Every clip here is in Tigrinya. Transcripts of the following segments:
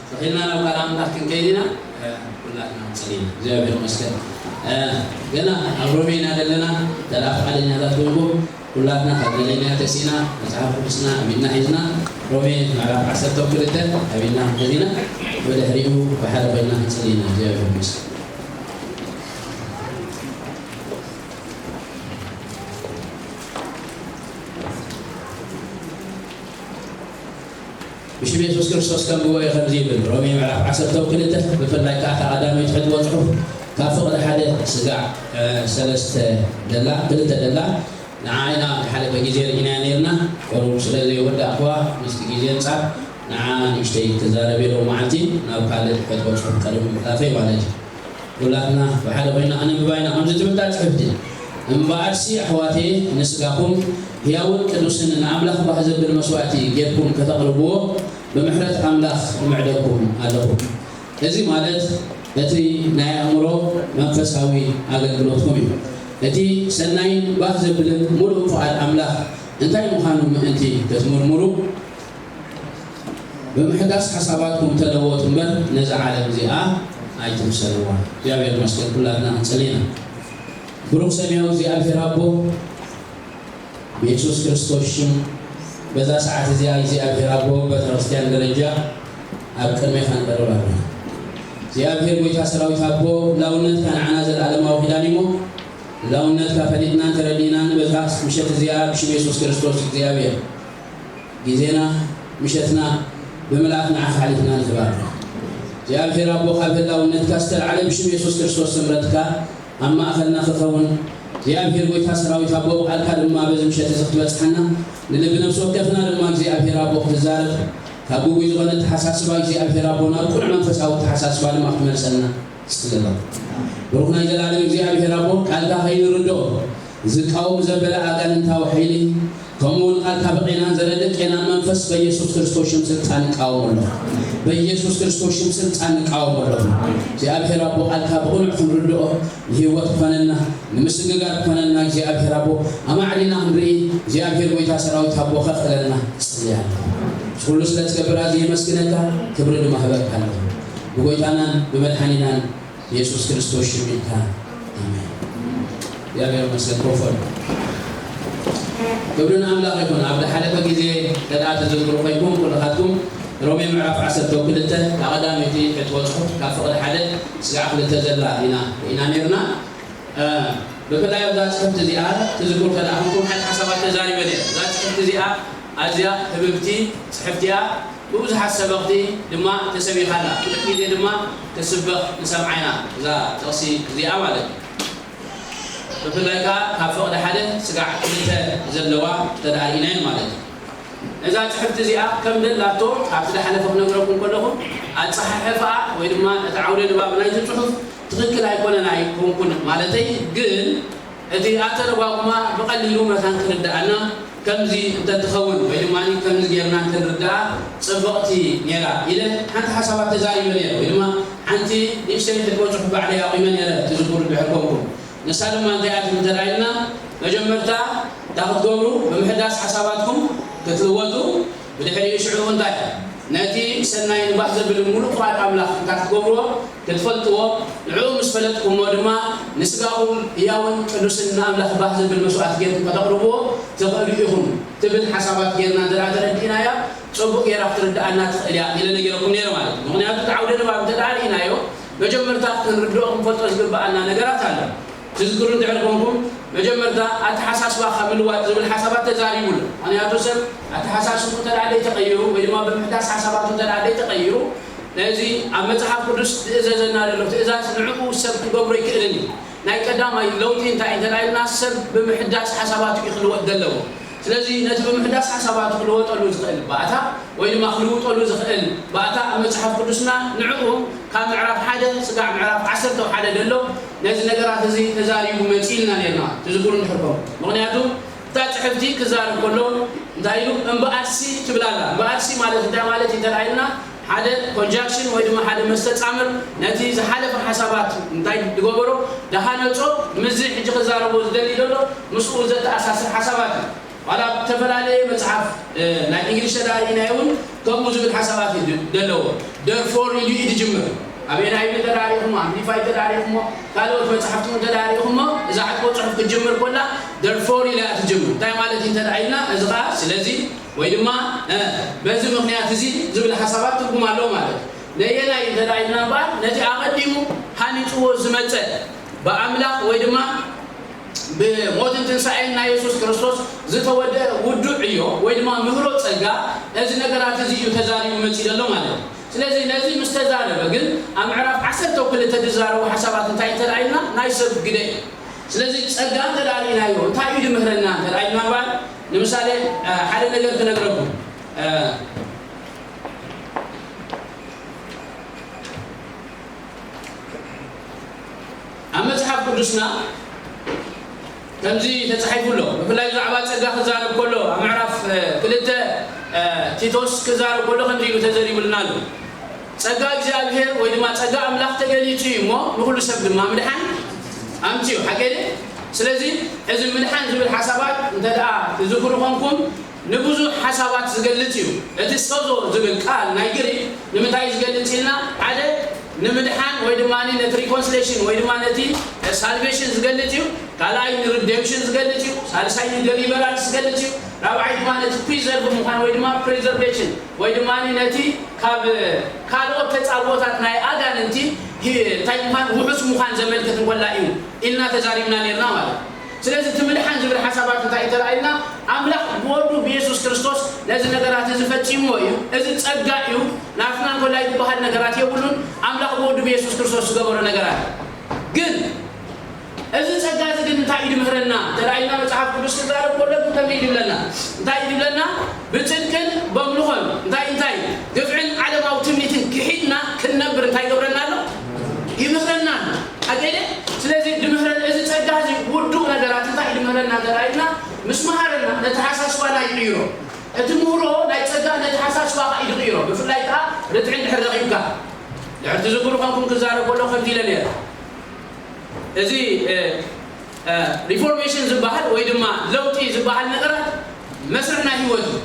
ተኺልና ናብ ቃል ኣምላኽ ክንከይድ ኢና። ኩላትና ንጸሊ ኢና። እግዚኣብሔር ይመስገን። ገና ኣብ ሮሜ ኢና ዘለና። ተላ ፍቓደኛታት ኮይንኩም ኩላትና ካብ ገለኛ ተሲና መጽሓፍ ቅዱስና ኣብ ኢድና ሒዝና ሮሜ ምዕራፍ ዓሰርተ ክልተ ኣብ ኢድና ሒዝና ብድሕሪኡ ብሓደ ኮይና ክንጸሊ ኢና። እግዚኣብሔር ይመስገን። ብሽም የሱስ ክርስቶስ ከንብቦ እየ ከምዚ ይብል። ሮሜ ምዕራፍ ዓሰርተ ክልተ ብፍላይ ከዓ እታ ቀዳመይቲ ሕጥቦ ጽሑፍ ካብ ፍቕዲ ሓደ ስጋዕ ሰለስተ ደላ ክልተ ደላ ንዓይና ሓደ በጊዜ ርኢናያ ነርና። ቁሩብ ስለ ዘይወዳእክዋ ምስቲ ግዜ ኣንጻር ንዓ ንእሽተይ ክዛረብ የለው መዓልቲ ናብ ካልእ ሕጥቦ ጽሑፍ ቀደም ምሕላፈይ ማለት እዩ። ኩላትና ብሓደ ኮይና ኣነ ምባይና ከምዚ ትብል እታ ጽሕፍቲ። እምበኣርሲ ኣሕዋተየ ንስጋኹም ህያውን ቅዱስን ንኣምላኽ ባህ ዘብል መስዋእቲ ጌርኩም ከተቕርብዎ ብምሕረት ኣምላኽ እምዕደኩም ኣለኹ። እዚ ማለት እቲ ናይ ኣእምሮ መንፈሳዊ ኣገልግሎትኩም እዩ። እቲ ሰናይን ባህ ዘብልን ሙሉእ ፍቓድ ኣምላኽ እንታይ ምዃኑ ምእንቲ ክትምርምሩ ብምሕዳስ ሓሳባትኩም ተለወጡ እምበር ነዛ ዓለም እዚኣ ኣይትምሰልዋ። እግዚኣብሔር ይመስገን ኩላትና ክንጸሊ ኢና። ብሩኽ ሰማያዊ እግዚኣብሔር ኣቦ ብየሱስ ክርስቶስ ሽም በዛ ሰዓት እዚኣ እግዚኣብሔር ኣቦ በቤተክርስትያን ደረጃ ኣብ ቅድሜኻ ንቐርብ ኣለና። እግዚኣብሔር ጎይታ ሰራዊት ኣቦ ላውነትካ ንዓና ዘለዓለማዊ ኪዳን እሞ ላውነትካ ፈሊጥናን ተረዲእናን በዛ ምሸት እዚኣ ብሽም የሱስ ክርስቶስ እግዚኣብሔር ግዜና ምሸትና ብምልኣት ንዓኻ ሓሊፍና ንህብ ኣለና። እግዚኣብሔር ኣቦ ካብ ህላውነትካ ዝተልዓለ ብሽም የሱስ ክርስቶስ ስምረትካ ኣብ ማእኸልና ክኸውን እግዚኣብሔር ጎይታ ሰራዊት ኣቦ ብቓልካ ድማ በዚ ምሸት እዚ ክትበጽሓና ንልቢ ነፍሲ ወከፍና ድማ እግዚኣብሔር ኣቦ ክትዛረብ ካብ ግጉይ ዝኾነ ተሓሳስባ እግዚኣብሔር ኣቦ ናብ ቁኑዕ መንፈሳዊ ተሓሳስባ ድማ ክትመልሰና ንጽሊ ኣለና። ብሩኽ ናይ ዘላለም እግዚኣብሔር ኣቦ ቃልካ ከይንርድኦ ዝቃወም ዘበለ ኣጋንንታዊ ሓይሊ ከምኡ እውን ቃልካ ብቄናን ዘረድእ ቄናን መንፈስ በኢየሱስ ክርስቶስ ሽም ስልጣን እቃወሞ ኣለኹ። በኢየሱስ ክርስቶስ ሽም ስልጣን እቃወሞ ኣለኹ። እግዚኣብሔር ኣቦ ቃልካ ብቕኑዕ ክንርድኦ ንህይወት ክኾነና ንምስግጋር ክኾነና እግዚኣብሔር ኣቦ ኣማዕዲና ክንርኢ እግዚኣብሔር ጎይታ ሰራዊት ኣቦ ከኽእለና እጽሊ ኣለኹ። ኩሉ ስለ ትገብር ኣዝየ የመስግነካ። ክብሪ ድማ ህበካ ኣለኹ ብጎይታናን ብመድሓኒናን የሱስ ክርስቶስ ሽም ኢልካ ኣሜን። እግዚኣብሔር ይመስገን። ኮፈሉ ክብሪ ንኣምላኽ ይኹን። ኣብ ዝሓለፈ ግዜ እንተ ደኣ ትዝክሩ ኮይንኩም ኩልኻትኩም ሮሜ ምዕራፍ ዓሰርተ ክልተ እታ ቀዳመይቲ ሕጥቦ ጽሑፍ ካብ ፍቕዲ ሓደ ስጋዕ ክልተ ዘላ ኢና ርኢና ነይርና። ብፍላይ ኣብዛ ጽሕፍቲ እዚኣ ትዝክሩ እንተ ደኣ ኮይንኩም ሓደ ሓሳባት ተዛሪበ ነይረ። እዛ ጽሕፍቲ እዚኣ ኣዝያ ህብብቲ ጽሕፍቲ እያ። ብብዙሓት ሰበኽቲ ድማ ተሰቢኻ ኣላ። ብዙሕ ግዜ ድማ ትስበኽ ንሰምዓ ኢና እዛ ጥቕሲ እዚኣ ማለት እዩ። ብፍላይ ከኣ ካብ ፍቕዲ ሓደ ስጋዕ ክልተ ዘለዋ እንተ ደኣ ርኢናዮ ማለት እዩ። እዛ ጽሕፍቲ እዚኣ ከም ደላቶ ኣብቲ ዝሓለፈ ክነግረኩም ከለኹ ኣጸሓሕፋኣ ወይ ድማ እቲ ዓውደ ንባብ ናይቲ ጽሑፍ ትኽክል ኣይኮነን ኣይኮንኩን ማለተይ ግን እቲ ኣተረጓጉማ ብቐሊሉ መታን ክርድኣና ከምዚ እንተትኸውን ወይ ድማ ከምዚ ጌርና እንተንርድኣ ጽብቕቲ ነይራ ኢለ ሓንቲ ሓሳባት ተዛሪበ ነይረ ወይ ድማ ሓንቲ ንእሽተይ ሕድጎ ጽሑፍ ባዕለይ ኣቑመ ነይረ ትዝክሩ እንድሕር ኮንኩም። ንሳ ድማ እንታይ እያ ትብል እንተ ኢልና መጀመርታ እንታይ ክትገብሩ ብምሕዳስ ሓሳባትኩም ክትልወጡ ብድሕሪኡ ሽዑ እንታይ ነቲ ሰናይን ባህ ዘብልን ሙሉእ ፍቓድ ኣምላኽ እንታይ ክትገብርዎ ክትፈልጥዎ ንዕኡ ምስ ፈለጥኩሞ ድማ ንስጋኹም ህያውን ቅዱስን ንኣምላኽ ባህ ዘብል መስዋእቲ ጌርኩም ከተቕርብዎ ትኽእሉ ኢኹም ትብል ሓሳባት ጌርና እንተ ተረዲእናያ ጽቡቕ ጌራ ክትርድኣና ትኽእል እያ ኢለ ነጊረኩም ነይረ ማለት እዩ። ምኽንያቱ እቲ ዓውደ ንባብ እንተ ርኢናዮ መጀመርታ ክንርድኦ ክንፈልጦ ዝግብኣና ነገራት ኣሎ። ትዝክሩ እንድሕር ኮንኩም መጀመርታ ኣተሓሳስባኻ ምልዋጥ ዝብል ሓሳባት ተዛሪቡ ኣሎ። ምኽንያቱ ሰብ ኣተሓሳስቡ እንተ ደኣ ዘይተቐይሩ ወይ ድማ ብምሕዳስ ሓሳባቱ እንተ ደኣ ዘይተቐይሩ ነዚ ኣብ መጽሓፍ ቅዱስ ዝእዘዘና ዘሎ ትእዛዝ ንዕኡ ሰብ ክገብሮ ኣይክእልን እዩ። ናይ ቀዳማይ ለውጢ እንታይ እንተ ደኣ ኢልና ሰብ ብምሕዳስ ሓሳባቱ እዩ ክልወጥ ዘለዎ። ስለዚ ነቲ ብምሕዳስ ሓሳባቱ ክልወጠሉ ዝኽእል ባእታ ወይ ድማ ክልውጠሉ ዝኽእል ባእታ ኣብ መጽሓፍ ቅዱስና ንዕኡ ካብ ምዕራፍ ሓደ ስጋዕ ምዕራፍ ዓሰርተ ሓደ ዘሎ ነዚ ነገራት እዚ ተዛሪቡ መጺእልና ነርና ትዝክሩ እንድሕር ኮንኩም። ምኽንያቱ እታ ጽሕፍቲ ክዛረብ ከሎ እንታይ ኢሉ እምበኣርሲ ትብል ኣላ። እምበኣርሲ ማለት እንታይ ማለት እዩ እንተ ኢልና ሓደ ኮንጃክሽን ወይ ድማ ሓደ መስተጻምር ነቲ ዝሓለፈ ሓሳባት እንታይ ዝገበሮ ዝሃነጾ ምስዚ ሕጂ ክዛረቦ ዝደሊ ዘሎ ምስኡ ዘተኣሳስር ሓሳባት እዩ። ኣብ ዝተፈላለየ መጽሓፍ ናይ እንግሊሽ ተዳሪእናዮ እውን ከምኡ ዝብል ሓሳባት እዩ ዘለዎ። ደርፎር ኢሉ እዩ ዝጅምር። ኣብ ኤንኣይቪ ተዳሪኹሞ፣ ኣምፕሊፋይ ተዳሪኹሞ፣ ካልኦት መጽሓፍቲ እውን ተዳሪኹሞ፣ እዛ ዕጥቆ ጽሑፍ ክትጅምር ኮላ ደርፎር ኢላ እያ ትጅምር። እንታይ ማለት እዩ እንተ ኢልና፣ እዚ ኸዓ ስለዚ ወይ ድማ በዚ ምኽንያት እዚ ዝብል ሓሳባት ትርጉም ኣለዎ ማለት እዩ። ነየናይ እንተ ኢልና እምበኣር፣ ነቲ ኣቐዲሙ ሃኒጽዎ ዝመጸ ብኣምላኽ ወይ ድማ ብሞትን ትንሳኤን ናይ የሱስ ክርስቶስ ዝተወደአ ውዱእ ዕዮ ወይ ድማ ምህሮ ጸጋ፣ እዚ ነገራት እዚ እዩ ተዛሪቡ መጺኡ ዘሎ ማለት እዩ። ስለዚ ነዚ ምስ ተዛረበ ግን ኣብ ምዕራፍ ዓሰርተ ክልተ ዝዛረቡ ሓሳባት እንታይ እንተ ኢልና ናይ ሰብ ግደ እዩ። ስለዚ ጸጋ እንተ ርኢናዮ እንታይ እዩ ዝምህረና እንተ ኢልና እምበኣር ንምሳሌ ሓደ ነገር ክነግረኩም። ኣብ መጽሓፍ ቅዱስና ከምዚ ተጻሒፉ ኣሎ። ብፍላይ ብዛዕባ ጸጋ ክዛረብ ከሎ ኣብ ምዕራፍ ክልተ ቲቶስ ክዛረብ ከሎ ከምዚ ኢሉ ተዘሪቡልና ኣሎ። ጸጋ እግዚኣብሔር ወይ ድማ ጸጋ ኣምላኽ ተገሊጹ እዩ እሞ ንኹሉ ሰብ ድማ ምድሓን ኣምጺኡ ሓቂ ድዩ? ስለዚ እዚ ምድሓን ዝብል ሓሳባት እንተ ደኣ ትዝክሩ ኮንኩም ንብዙሕ ሓሳባት ዝገልጽ እዩ። እቲ ሶዞ ዝብል ቃል ናይ ግሪክ ንምንታይ እዩ ዝገልጽ ኢልና ሓደ ንምድሓን ወይ ድማ ነቲ ሪኮንስሌሽን ወይ ድማ ነቲ ሳልቬሽን ዝገልጽ እዩ። ካልኣይ ንሪደምሽን ዝገልጽ እዩ። ሳልሳይ ንደሊቨራንስ ዝገልጽ እዩ። ራብዓይ ድማ ነቲ ፕሪዘርቭ ምዃን ወይ ድማ ፕሪዘርቬሽን ወይ ድማ ነቲ ካብ ካልኦት ተጻብኦታት ናይ ኣጋንንቲ እንታይ ምዃን ውሑስ ምዃን ዘመልክት እንኮላ እዩ ኢልና ተዛሪብና ነርና ማለት እዩ። ስለዚ እቲ ምድሓን ዝብል ሓሳባት እንታይ ተራእየና ኣምላኽ ብወዱ ብየሱስ ክርስቶስ ነዚ ነገራት እዚ ፈጺምዎ እዩ። እዚ ጸጋ እዩ። ናትና እንኮላይ ዝበሃል ነገራት የብሉን። ኣምላኽ ብወዱ ብየሱስ ክርስቶስ ዝገበሮ ነገራት ግን እዚ ጸጋ እዚ ግን እንታይ እዩ ዝምህረና ተራእየና መጽሓፍ ቅዱስ ክዛረብ ከሎ ግን ከምዚ ይብለና እንታይ ይብለና ብጽድቅን በምልኾን እንታይ እንታይ ግፍዕን ዓለማዊ ትምኒትን ክሒድና ክንነብር እንታይ ይገብረና ኣሎ ይምህረና ኣሎ ኣገደ ስለዚ ድምህረን እዚ ጸጋ እዚ ውዱእ ነገራት እንታይ ድምህረና ተራእየና ምስ መሃረና ነተሓሳስባና ይቕይሮ እቲ ምህሮ ናይ ጸጋ ነተሓሳስባኻ እዩ ዝቕይሮ ብፍላይ ከዓ ርትዕን ድሕር ረኺብካ ድሕር ትዝክሩ ከምኩም ክዛረብ ከሎ ከምዚ ኢለ ነረ እዚ ሪፎርሜሽን ዝበሃል ወይ ድማ ለውጢ ዝበሃል ነገራት መስርሕ ናይ ህይወት እዩ።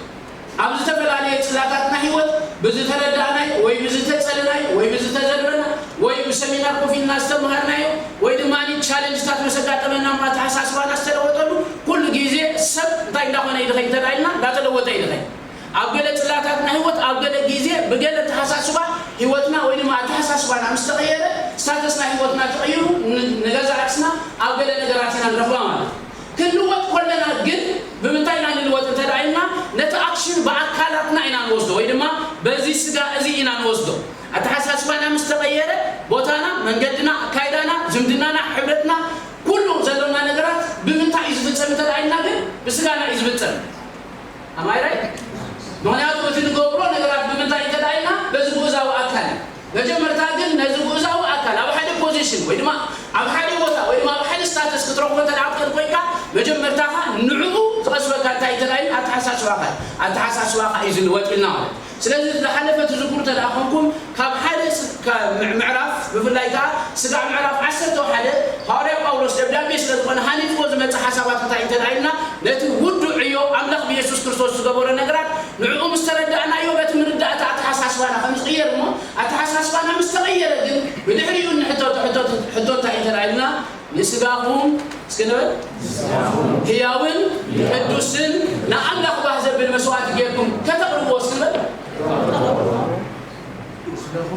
ኣብ ዝተፈላለየ ጽላታት ናይ ህይወት ብዝተረዳእናዮ ወይ ብዝተጸለናዮ ወይ ብዝተዘርበና ወይ ብሰሚናር ኮፍ ኢልና ዝተምሃርናዮ ወይ ድማ ቻለንጅታት መስ ኣጋጠመና እሞ ኣተሓሳስባና ዝተለወጠሉ ኩሉ ግዜ ሰብ እንታይ እንዳኾነ እዩ ዝኸይድ እንተ ኢልና እንዳተለወጠ እዩ ዝኸይድ። ኣብ ገለ ጽላታት ናይ ህይወት ኣብ ገለ ግዜ ብገለ ኣተሓሳስባ ህይወትና ወይ ድማ ኣተሓሳስባና ምስ ተቐየረ ስታተስ ናይ ህይወትና ተቐይሩ ንገዛ ርእስና ኣብ ገለ ነገራት ኢና ንረኽባ ማለት እዩ። ክንልወጥ ከለና ግን ብምንታይ ኢና ንልወጥ እንተ ደኣ ኢልና ነቲ ኣክሽን ብኣካላትና ኢና ንወስዶ ወይ ድማ በዚ ስጋ እዚ ኢና ንወስዶ። ኣተሓሳስባና ምስ ተቐየረ ቦታና፣ መንገድና፣ ኣካይዳና፣ ዝምድናና፣ ሕብረትና፣ ኩሉ ዘሎና ነገራት ብምንታይ እዩ ዝፍጸም እንተ ደኣ ኢልና ግን ብስጋና እዩ ዝፍጸም። ኣማይራይ ምክንያቱ እቲ ንገብሮ ነገራት ብምንታይ እንተ ደኣ ኢልና በዚ ግእዛዊ ኣካል እዩ። መጀመርታ ግን ነዚ ግእዛዊ ኣካል ኣብ ሓደ ፖዚሽን ወይ ድማ ኣብ ሓደ ቦታ ወይ ድማ ኣብ ሓደ ስታተስ ክትረኽቦ እንተ ደኣ ትኽእል ኮይንካ መጀመርታኻ ንዕኡ ዝቐስበካ እንታይ እንተ ደኣ ኢልና ኣተሓሳስባኻ ኣተሓሳስባኻ እዩ ዝልወጥ ኢልና ማለት እዩ። ስለዚ ዝሓለፈ ትዝክሩ እንተ ደኣ ኮንኩም ካብ ሓደ ምዕራፍ ብፍላይ ከዓ ስጋዕ ምዕራፍ ዓሰርተ ሓደ ሃዋርያ ጳውሎስ ደብዳቤ ስለ ዝኾነ ሃኒፅዎ ዝመፀ ሓሳባት እንታይ እንተ ደኣ ኢልና ነቲ ውዱእ ዕዮ ኣምላኽ ብየሱስ ክርስቶስ ዝገበሮ ነገራት ንዕኡ ምስ ተረዳእናዮ በቲ ምርዳእታ ኣተሓሳስባና ከም ዝቕየር እሞ ኣተሓሳስባና ምስ ተቐየረ ግን ብድሕሪኡ እንሕተቶ ሕቶ እንታይ እንተ ደኣ ኢልና ንስጋኹም እስኪ ንበል ህያውን ቅዱስን ንኣምላኽ ባህ ዘብል መስዋዕቲ ጌርኩም ከተቕርብዎ እስኪ ንበል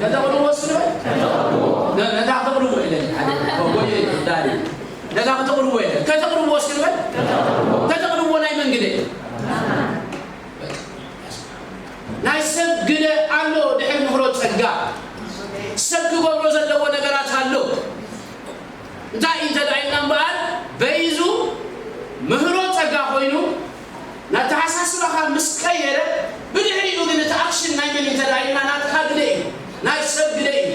ከተቕርብዎ እስኪ ንበል ነታ ከተቕርብዎ ኢለ ሓደ ጎየ ዳኒ ነታ ከተቕርብዎ ኢለ ከተቕርብዎ እስኪ ንበል ከተቕርብዎ ናይ መን ግደ ናይ ሰብ ግደ ኣሎ ድሕሪ ምህሮ ጸጋ ሰብ ክገብሮ ዘለዎ ነገራት ኣሎ እንታይ እንተ ደኣ ኢልና እምበኣር በይዙ ምህሮ ጸጋ ኮይኑ ናተሓሳስባኻ ምስ ቀየረ ብድሕሪኡ ግን እቲ ኣክሽን ናይ መን እንተ ደኣ ኢልና ናትካ ግደ እዩ ናይ ሰብ ግደ እዩ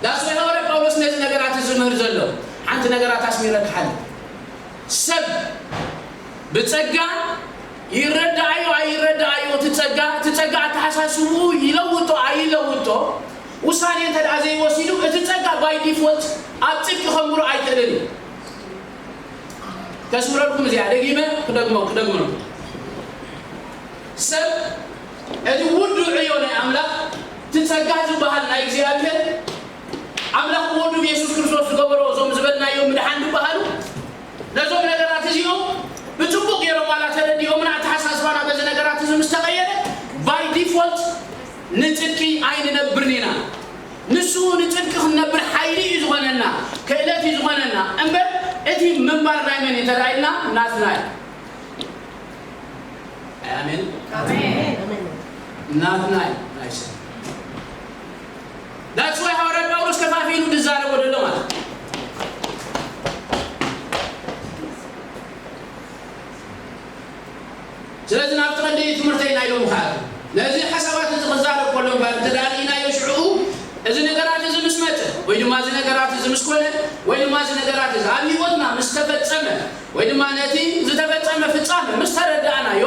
ዳስ ወይ ሃዋርያ ጳውሎስ ነዚ ነገራት ዝምህር ዘሎ ሓንቲ ነገራት ኣስሚረ ክሓል ሰብ ብጸጋ ይረዳኣዮ ኣይረዳኣዮ እቲ ጸጋ እቲ ጸጋ ኣተሓሳስብኡ ይለውጦ ኣይለውጦ ውሳኔ እንተ ደኣ ዘይወሲዱ እቲ ጸጋ ባይ ዲፎልት ኣብ ጽድቂ ከንብሮ ኣይክእልን እዩ ከስምረልኩም እዚኣ ደጊመ ክደግሞ ክደግመልኩም። ሰብ እቲ ውዱእ ዕዮ ናይ ኣምላኽ፣ እቲ ጸጋ ዝበሃል ናይ እግዚኣብሔር፣ ኣምላኽ ብወዱ ብየሱስ ክርስቶስ ዝገበሮ እዞም ዝበልናዮም ምድሓን ዝበሃሉ፣ ነዞም ነገራት እዚኦም ብጽቡቕ ገይሮም ዋላ ተረዲኦምና፣ ኣተሓሳስባና በዚ ነገራት እዚ ምስ ተቐየረ፣ by default ንጽድቂ ኣይንነብርን ኢና። ንሱ ንጽድቂ ክንነብር ሓይሊ እዩ ዝኾነና፣ ክእለት እዩ ዝኾነና እምበር፣ እቲ ምንባር ናይ መን እዩ እንተ ኢልና፣ ናትና እዩ። ኣሜን። ናትና እዩ፣ ናይ ሰብ። That's why ሃዋርያ ጳውሎስ ከፋፊሉ ዝዛረቦ ዘሎ ማለት እዩ። ስለዚ ናብቲ ቀንዲ ትምህርተይ ናይ ሎሚ ከዓ ነዚ ሓሳባት እዚ ክዛረብ ከሎ እምበር እንተ ደኣ ርኢናዮ ሽዑኡ፣ እዚ ነገራት እዚ ምስ መጸ፣ ወይ ድማ እዚ ነገራት እዚ ምስ ኮነ፣ ወይ ድማ እዚ ነገራት እዚ ኣብ ህይወትና ምስ ተፈጸመ፣ ወይ ድማ ነቲ ዝተፈጸመ ፍጻመ ምስ ተረዳእናዮ፣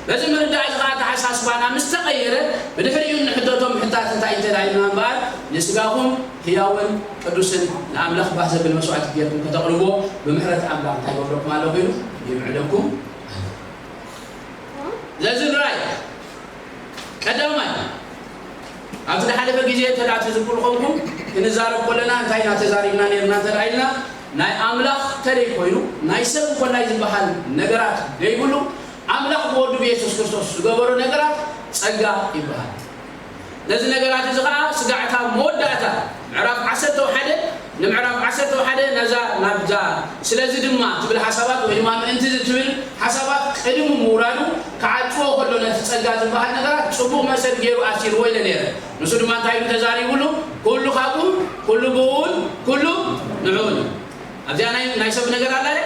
በዚ ምርዳእ እዚ ከዓ ኣተሓሳስባና ምስ ተቐየረ፣ ብድሕሪኡ እንሕተቶም ሕታት እንታይ እንተ ደኣ ኢልና እምበኣር፣ ንስጋኹም ህያውን ቅዱስን ንኣምላኽ ባህ ዘብል መስዋዕቲ ጌርኩም ከተቕርብዎ፣ ብምሕረት ኣምላኽ እንታይ ይገብረኩም ኣለኹ ኢሉ? ይምዕደኩም። ስለዚ ንራይ ቀዳማይ፣ ኣብቲ ዝሓለፈ ግዜ እንተ ደኣ ትዝክሩ ኮንኩም፣ ክንዛረብ ከለና እንታይ ኢና ተዛሪብና ነይርና እንተ ደኣ ኢልና፣ ናይ ኣምላኽ ተለይ ኮይኑ፣ ናይ ሰብ እንኮላይ ዝበሃል ነገራት ደይብሉ፣ ኣምላኽ ብወዱ ብየሱስ ክርስቶስ ዝገበሮ ነገራት ጸጋ ይበሃል። ነዚ ነገራት እዚ ኸዓ ስጋዕ እታ መወዳእታ ምዕራፍ ዓሰርተ ሓደ፣ ንምዕራፍ ዓሰርተ ሓደ ነዛ ናብዛ ስለዚ ድማ ትብል ሓሳባት ወይ ድማ ምእንቲ እዚ ትብል ሓሳባት ቅድሚ ምውራዱ ክዓጽዎ ከሎ ነቲ ጸጋ ዝበሃል ነገራት ጽቡቕ መሰል ገይሩ ኣሲርዎ ኢለ ነይረ። ንሱ ድማ እንታይ ኢሉ ተዛሪቡሉ? ኩሉ ካብኡ፣ ኩሉ ብእኡን፣ ኩሉ ንዕኡን። ኣብዚኣ ናይ ናይ ሰብ ነገር ኣላ ዶ?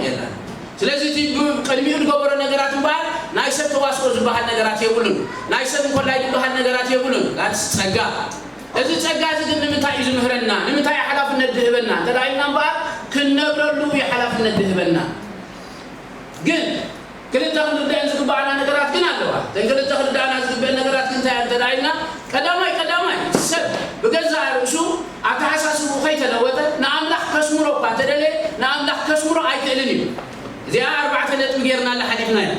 የላን። ስለዚ እቲ ብ-፣ ቅድሚኡ ዝገበሮ ነገራት እምበኣር ናይ ሰብ ተዋስኦ ዝበሃል ነገራት የብሉን። ናይ ሰብ እንኮላይ ዝበሃል ነገራት የብሉን። ጋድስ ጸጋ። እዚ ጸጋ እዚ ግን ንምንታይ እዩ ዝምህረና? ንምንታይ እዩ ሓላፍነት ዝህበና? እንተ ደኣ ኢልና እምበኣር ክንነብረሉ እዩ ሓላፍነት ዝህበና። ግን ክልተ ክንርደአን ዝግባኣና ነገራት ግን ኣለዋ። እተን ክልተ ክርዳእና ዝግበአን ነገራት ግን እንታይ እየን እንተ ደኣ ኢልና፣ ቀዳማይ ቀዳማይ ሰብ ብገዛእ ርእሱ ኣተሓሳስብኡ ከይተለወጠ ንኣምላኽ ከስምሮ እኳ እንተደለየ ንኣምላኽ ከስምሮ ኣይክእልን እዩ። እዚኣ ኣርባዕተ ነጥቢ ጌርናላ ሓሊፍናያ።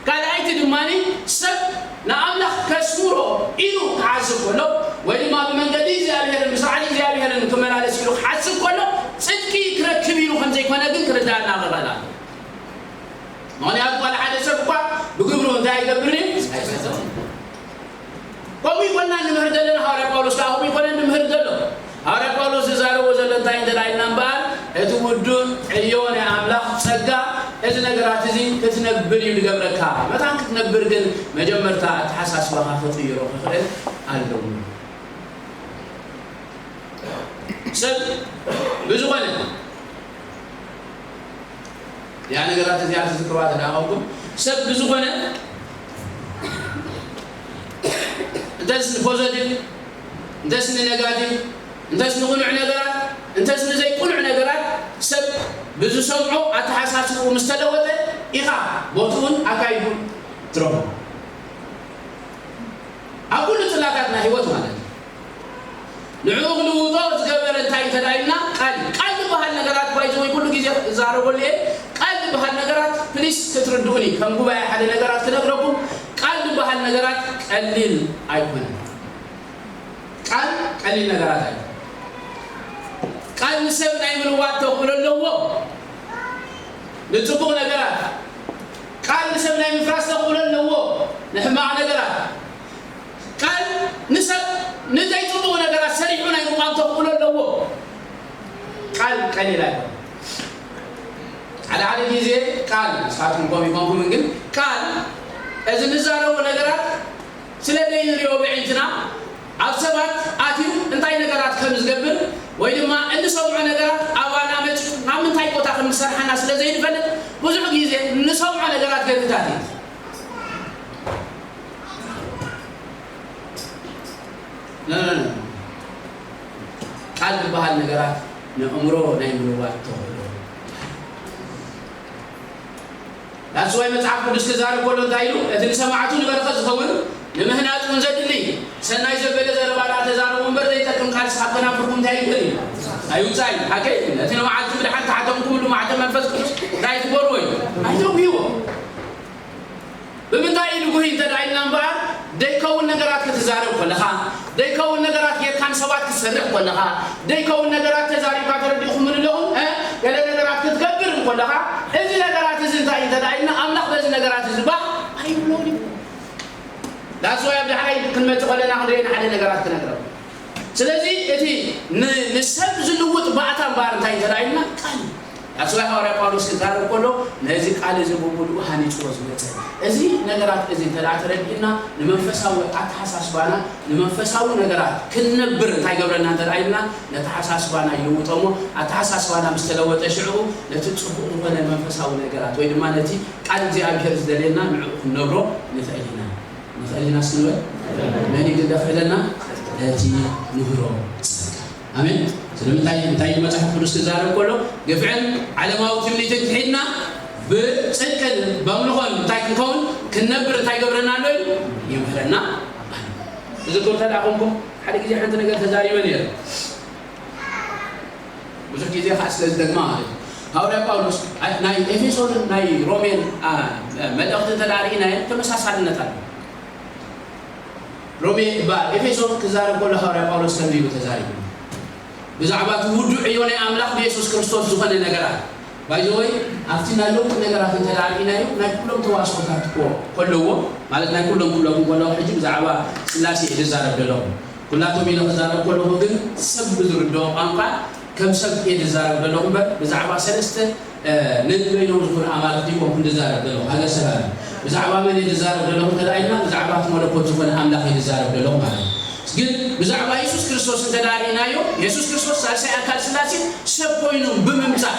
ካልኣይቲ ድማ ሰብ ንኣምላኽ ከስምሮ ኢሉ ክሓስብ ከሎ ወይ ድማ ብመንገዲ እግዚኣብሔርን ብስርዓት እግዚኣብሔርን ክመላለስ ኢሉ ክሓስብ ከሎ ጽድቂ ክረክብ ኢሉ ከም ዘይኮነ ግን ክርዳእና ክኽእል ኣለዎ። ምኽንያቱ ዋላ ሓደ ሰብ እኳ ብግብሩ እንታይ ኣይገብርን እዩ? ኣይፈጸምን። ከምኡ ይኮና ንምህር ዘለና፣ ሃዋርያ ጳውሎስ ከዓ ከምኡ ይኮነ ንምህር ዘሎ። ሃዋርያ ጳውሎስ ዝዛረቦ ዘሎ እንታይ እንተ ደኣ ኢልና እምበኣር፣ እቲ ውዱእ ዕዮ ናይ ኣምላኽ ጸጋ፣ እዚ ነገራት እዚ ክትነብር እዩ ዝገብረካ። መታን ክትነብር ግን መጀመርታ ኣተሓሳስባኻ ክቕይሮ ክኽእል ኣለዎ። ሰብ ብዝኾነ እዚኣ ነገራት እዚኣ ትዝክርዋ ተደኣ ኮንኩም፣ ሰብ ብዝኾነ እንተስ ንፖዘቲቭ፣ እንተስ ንነጋቲቭ፣ እንተስ ንቕኑዕ ነገራት፣ እንተስ ንዘይቅኑዕ ነገራት ሰብ ብዝሰምዖ ኣተሓሳስብኡ ምስ ተለወጠ ኢኻ ቦትኡን ኣካይዱን ትረኽቦ። ኣብ ኩሉ ጽላታት ናይ ህይወት ማለት እዩ። ንዕኡ ክልውጦ ዝገበረ እንታይ እንተ ደኣ ኢልና፣ ቃል እዩ። ቃል ዝበሃል ነገራት ባይዘ ወይ ኩሉ ግዜ እዛረበሉ እየ። ቃል ዝበሃል ነገራት ፕሊስ ክትርድኡኒ፣ ከም ጉባኤ ሓደ ነገራት ክነግረኩም፣ ቃል ዝበሃል ነገራት ቀሊል ኣይኮነን። ቃል ቀሊል ነገራት ኣይኮነን። ቃል ንሰብ ናይ ምልዋጥ ተኽእሎ ኣለዎ። ንጽቡቕ ነገራት ቃል ንሰብ ናይ ምፍራስ ተኽእሎ ኣለዎ። ንሕማቕ ነገራት ቃል ንሰብ ንዘይጽቡቕ ነገራት ሰሪሑ ናይ ምቋም ተኽእሎ ኣለዎ። ቃል ቀሊል ኣይኮነን። ሓደ ሓደ ግዜ ቃል፣ ንስኻትኩም ከምኡ ይኮንኩምን፣ ግን ቃል፣ እዚ ንዛረቦ ነገራት ስለ ዘይንሪኦ ብዕይንትና ኣብ ሰባት ኣትዩ እንታይ ነገራት ከም ዝገብር ወይ ድማ እንሰምዖ ነገራት ኣባና መፂኡ ናብ ምንታይ ቦታ ከም ዝሰርሓና ስለ ዘይንፈልጥ ብዙሕ ግዜ እንሰምዖ ነገራት ገርህታት እዩ። ኖ፣ ኖ፣ ኖ። ቃል ዝበሃል ነገራት ንእምሮ ናይ ምልዋጥ ተኽእሎ። ዳስዋይ መጽሓፍ ቅዱስ ክዛረብ ከሎ እንታይ ኢሉ? እቲ ንሰማዕቱ ንበረኸት ዝኸውን ንምህናጽ እውን ዘድሊ ሰናይ ዘበለ ዘረባ ደኣ ተዛረቡ እምበር ዘይጠቅም ቃልሲ ካብ ከናፍርኩም እንታይ ይብል እዩ? ኣይውፃእን። ሓቀይ ነቲ ንመዓልቲ ብድሓን ተሓተምኩምሉ ማዕተብ መንፈስ ቅዱስ እንታይ ትገብርዎ እዩ? ኣይተውህይዎ። ብምንታይ እዩ ንጉሂ እንተ ደኣ ኢልና እምበኣር፣ ደይከውን ነገራት ክትዛረብ ከለኻ፣ ደይከውን ነገራት ጌርካ ንሰባት ክትሰርሕ ከለኻ፣ ደይከውን ነገራት ተዛሪብካ ተረዲእኹም ኣለኹም፣ እ፣ ገለ ነገራት ክትገብር ከለኻ፣ እዚ ነገራት እዚ እንታይ እዩ እንተ ደኣ ኢልና፣ ኣምላኽ በዚ ነገራት እዚ ባህ ኣይብሎን እዩ። ዳስዋይ ኣብ ዳሕራይ ክንመጽእ ከለና ክንሪኦ ሓደ ነገራት ክነግረኩም። ስለዚ እቲ ን-፣ ንሰብ ዝልውጥ ባእታ እምበኣር እንታይ እንተ ደኣ ኢልና ቃል እዩ። ዳስዋይ ሃዋርያ ጳውሎስ ክዛረብ ከሎ ነዚ ቃል እዚ ብምሉኡ ሃኒጽዎ ዝመጸ። እዚ ነገራት እዚ እንተ ደኣ ተረዲእና ንመንፈሳዊ ኣተሓሳስባና ንመንፈሳዊ ነገራት ክንነብር እንታይ ገብረና እንተ ደኣ ኢልና ነተሓሳስባና ይልውጦ እሞ ኣተሓሳስባና ምስ ተለወጠ ሽዑ ነቲ ጽቡቕ ዝኾነ መንፈሳዊ ነገራት ወይ ድማ ነቲ ቃል እግዚኣብሔር ዝደልየና ንዕኡ ክንነብሮ ንኽእል ኢና። ንኽእል ኢና እስኪ ንበል። መን እዩ ግን ደፍዕለና? እቲ ምህሮ ጸጋ። ኣሜን። ስለምንታይ? እንታይ እዩ መጽሓፍ ቅዱስ ክዛረብ ከሎ ግፍዕን ዓለማዊ ትምኒትን ክሒድና ብጽድቅን በምልኾን እንታይ ክንከውን ክንነብር እንታይ ገብረና ኣሎ እዩ? ይምህረና። እዚ ክብርተ ደኣ ኮንኩም ሓደ ግዜ ሓንቲ ነገር ተዛሪበ ነይረ። ብዙሕ ግዜ ከዓ ስለ ዝደግማ ማለት እዩ። ሃዋርያ ጳውሎስ ኣይ-፣ ናይ ኤፌሶንን ናይ ሮሜን፣ ኣ፣ መልእኽቲ እንተ ደኣ ርኢናዮ ተመሳሳልነት ኣሎ። ሮሜ፣ እባ፣ ኤፌሶን ክዛረብ ከሎ ሃዋርያ ጳውሎስ ከምዚ ኢሉ ተዛሪቡ። ብዛዕባ እቲ ውዱዕ ዕዮ ናይ ኣምላኽ ብየሱስ ክርስቶስ ዝኾነ ነገራት። ባይ ዘ ወይ፣ ኣብቲ ናይ ለውጢ ነገራት እንተ ደኣ ርኢናዮ፣ ናይ ኩሎም ተዋስኦታት እኮ ከለዎ፣ ማለት ናይ ኩሎም ክብለኩም ከለኹ ሕጂ ብዛዕባ ስላሴ እየ ዝዛረብ ዘለኹ። ኩላቶም ኢለ ክዛረብ ከለኹ ግን ሰብ ብዝርድኦ ቋንቋ ከም ሰብ እየ ዝዛረብ ዘለኹ እምበር ብዛዕባ ሰለስተ፣ እ፣ ነንበይኖም ዝኾኑ ኣማልኽቲ ኣይኮንኩን ዝዛረብ ዘለኹ፣ ሃገር ሰብ ኣለ። ብዛዕባ መን እየ ዝዛረብ ዘለኹ እንተ ደኣ ኢልና ብዛዕባ እቲ መለኮት ዝኾነ ኣምላኽ እየ ዝዛረብ ዘለኹ ማለት እዩ። ግን ብዛዕባ የሱስ ክርስቶስ እንተ ደኣ ርኢናዮ፣ የሱስ ክርስቶስ ሳልሳይ ኣካል ስላሴ ሰብ ኮይኑ ብምምጻእ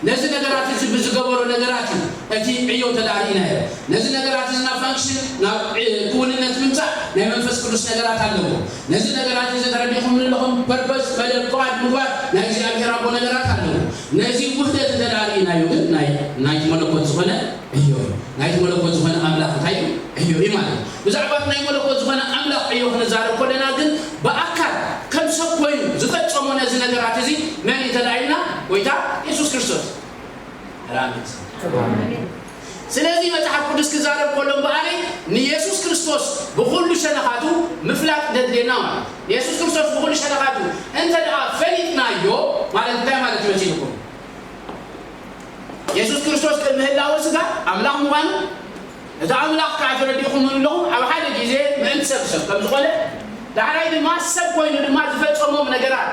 ነዚ ነገራት እዚ ብዝገበሮ ነገራት እዩ እቲ ዕዮ እንተ ደኣ ርኢናዮ። ነዚ ነገራት እዚ ናብ ፋንክሽን፣ ናብ፣ እ፣ ክውንነት ምምጻእ ናይ መንፈስ ቅዱስ ነገራት ኣለዎ። ነዚ ነገራት እዚ ተረዲእኩም ኣለኹም፣ ፐርፐስ፣ መደብ፣ ፍቓድ ምግባር ናይ እግዚኣብሔር ኣቦ ነገራት ኣለዎ። ነዚ ውህደት እንተ ደኣ ርኢናዮ ግን ናይ፣ ናይቲ መለኮት ዝኾነ ዕዮ እዩ። ናይቲ መለኮት ዝኾነ ኣምላኽ እንታይ እዩ? ዕዮ እዩ ማለት እዩ። ብዛዕባ እቲ ናይ መለኮት ዝኾነ ኣምላኽ ዕዮ ክንዛረብ ከለና ግን ብኣካል ከም ሰብ ኮይኑ ዝፈጸሞ ነዚ ነገራት እዚ መን እዩ እንተ ደኣ ኢልና? ጎይታ የሱስ ክርስቶስ። ኣሜን። ስለዚ መጽሓፍ ቅዱስ ክዛረብ ከሎ እምበኣር ንየሱስ ክርስቶስ ብኹሉ ሸነኻቱ ምፍላጥ ደድልየና ማለት እዩ። የሱስ ክርስቶስ ብኹሉ ሸነኻቱ እንተ ደኣ ፈሊጥናዮ ማለት እንታይ ማለት ይመስልኩም? የሱስ ክርስቶስ ቅድሚ ህላወ ስጋ ኣምላኽ ምዃኑ፣ እቲ ኣምላኽ ከኣ ተረዲእኩም ኣለኹም ኣብ ሓደ ግዜ ምእንቲ ሰብ ሰብ ከም ዝኾነ፣ ዳሕራይ ድማ ሰብ ኮይኑ ድማ ዝፈጸሞም ነገራት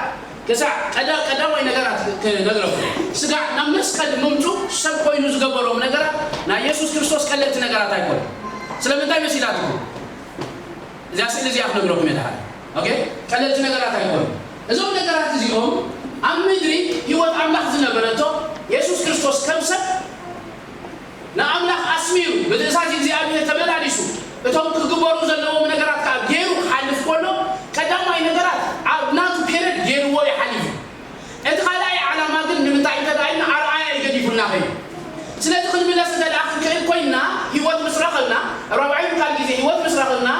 ክሳዕ ቀዳ-፣ ቀዳማይ ነገራት ክነግረኩም። ስጋ ናብ መስቀል ምምጹ ሰብ ኮይኑ ዝገበሮም ነገራት ናይ የሱስ ክርስቶስ ቀለልቲ ነገራት ኣይኮኑን። ስለምንታይ መሲላትኩም? እዚኣ ስእሊ እዚኣ ክነግረኩም እየ ድሓር። ኦኬ? ቀለልቲ ነገራት ኣይኮኑን። እዞም ነገራት እዚኦም ኣብ ምድሪ ህይወት ኣምላኽ ዝነበረቶ የሱስ ክርስቶስ ከም ሰብ ንኣምላኽ ኣስሚሩ ብትእዛዝ እግዚኣብሔር ተመላሊሱ እቶም ክግበሩ ዘለዎም ነገራት ከዓ ገይሩ ክሓልፍ ከሎ ቀዳማይ ነገራት ኣብ ናቱ ፔረድ ገይርዎ እዩ ሓሊፉ። እቲ ካልኣይ ዓላማ ግን ንምንታይ እንተ ደኣ ኢልና ኣርኣያ እዩ ገዲፉልና ከይዱ። ስለዚ ክንምለስ እንተ ደኣ ክንክእል ኮይንና ህይወት ምስ ረኸብና፣ ራብዓይ ምካል ግዜ ህይወት ምስ ረኸብና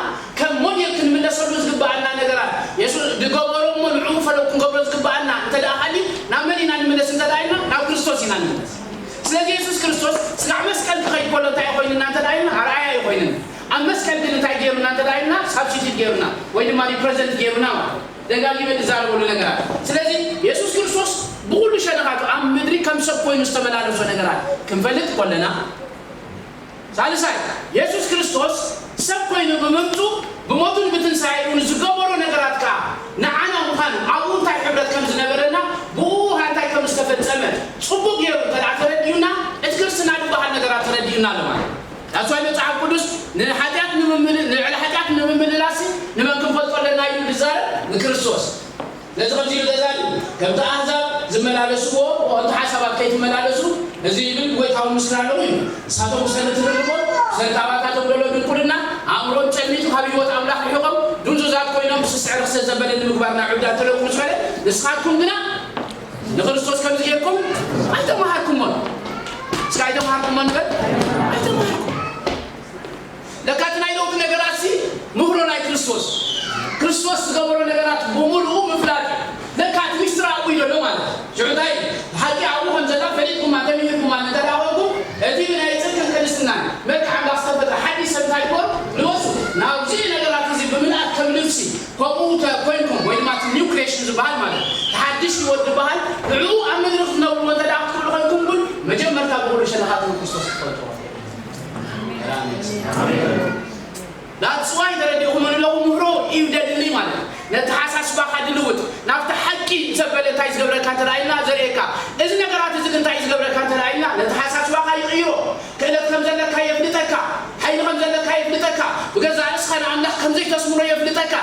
ከም ሞዴል ክንምለሰሉ ዝግበኣና ነገራት የሱስ ዝገበሮ እሞ ንዕኡ ፈለግ ክንገብሮ ዝግበኣና እንተ ደኣ ሃልዩ ናብ መን ኢና ንምለስ እንተ ደኣ ኢልና ናብ ክርስቶስ ኢና ንምለስ። ስለዚ የሱስ ክርስቶስ ስጋዕ መስቀል ክኸይድ ከሎ እንታይ ኮይንና እንተ ደኣ ኢልና ኣርኣያ እዩ ኮይንና። ኣብ መስቀል ግን እንታይ ገይሩና እንተ ደኣ ኢልና ሳብስቲት ገይሩና ወይ ድማ ሪፕረዘንት ገይሩና ማለት እዩ። ደጋጊመ ዝዛረበሉ ነገራት። ስለዚ የሱስ ክርስቶስ ብኹሉ ሸነኻቱ ኣብ ምድሪ ከም ሰብ ኮይኑ ዝተመላለሶ ነገራት ክንፈልጥ ከለና፣ ሳልሳይ የሱስ ክርስቶስ ሰብ ኮይኑ ብምምፁ ብሞቱን ብትንሳኤኡን ዝገበሮ ነገራት ከዓ ንዓና ምዃኑ ኣብኡ እንታይ ሕብረት ከም ዝነበረና ብኡ እንታይ ከም ዝተፈጸመ ጽቡቅ ገይሩ እንተ ደኣ ተረዲኡና እቲ ክርስትና ዝበሃል ነገራት ተረዲኡና ኣሎ ማለት እዩ። ዳስዋይ መጽሓፍ ቅዱስ ንሓጢኣት ንምምል-፣ ንልዕሊ ሓጢኣት ንምምልላስ ንመን ክንፈልጦ ኣለና ኢሉ ዝዛረብ ንክርስቶስ። ነዚ ከምዚ ኢሉ ተዛሪቡ፣ ከምቲ ኣህዛብ ዝመላለስዎ ብቐንቱ ሓሳባት ከይትመላለሱ እዚ ይብል ጎይታውን ምስላ ኣለዉ እዩ። ንሳቶም ብሰሪ ትርርቦም፣ ብሰሪ ታባታቶም ዘሎ ድንቁርና ኣእምሮም ጨሚቱ ካብ ህይወት ኣምላኽ ርሒቖም ድንዙዛት ኮይኖም ብስስዕ ርኽሰት ዘበለ ንምግባር ናብ ዕብዳት ተለቁ ምስ በለ ንስኻትኩም ግና ንክርስቶስ ከምዚ ጌርኩም ኣይተምሃርኩሞን። እስከ ኣይተምሃርኩሞን ንበል። ኣይተምሃርኩም። ለካ እቲ ናይ ለውጢ ነገራት ሲ ምህሮ ናይ ክርስቶስ። ክርስቶስ ዝገበሮ ነገራት ብምሉኡ ምፍላጥ እዩ። ለካ እቲ ሚስጥር ኣብኡ እዩ ማለት እዩ። ሽዑ እንታይ እዩ? ሓቂ ኣብኡ ከም ዘላ ፈሊጥኩማ ተሚሂርኩማ እንተ ደኣ ኮንኩም፣ እቲ ብናይ ጽድቅን ቅድስትናን መልክዕ ኣምላኽ ዝተፈጥረ ሓድሽ ሰብ እንታይ ይግበሩ? ልበሱ። ናብዚ ነገራት እዚ ብምልኣት ከም ልብሲ ከምኡ ተ-፣ ኮይንኩም፣ ወይ ድማ እቲ ኒው ክሬሽን ዝበሃል ማለት እዩ። እቲ ሓድሽ ህይወት ዝበሃል፣ ንዕኡ ኣብ ምድሪ ክትነብርዎ እንተ ደኣ ክትክእሉ ኮይንኩም ግን፣ መጀመርታ ብኹሉ ሸነኻትኩም ክርስቶስ ክትፈልጥዎ። ኣሜን። That's why ተረዲእኩም ኣለኹም፣ ምህሮ እዩ ደድሊ ማለት እዩ። ነተሓሳስባኻ ድልውጥ፣ ናብቲ ሓቂ ዘበለ እንታይ ዝገብረካ እንተ ደኣ ኢልና ዘርእየካ። እዚ ነገራት እዚ ግን እንታይ እዩ ዝገብረካ እንተ ደኣ ኢልና፣ ነተሓሳስባኻ ይቕይሮ። ክእለት ከም ዘለካ የፍልጠካ፣ ሓይሊ ከም ዘለካ የፍልጠካ። ብገዛእ ርእስኻ ንኣምላኽ ከም ዘይተስምሮ የፍልጠካ።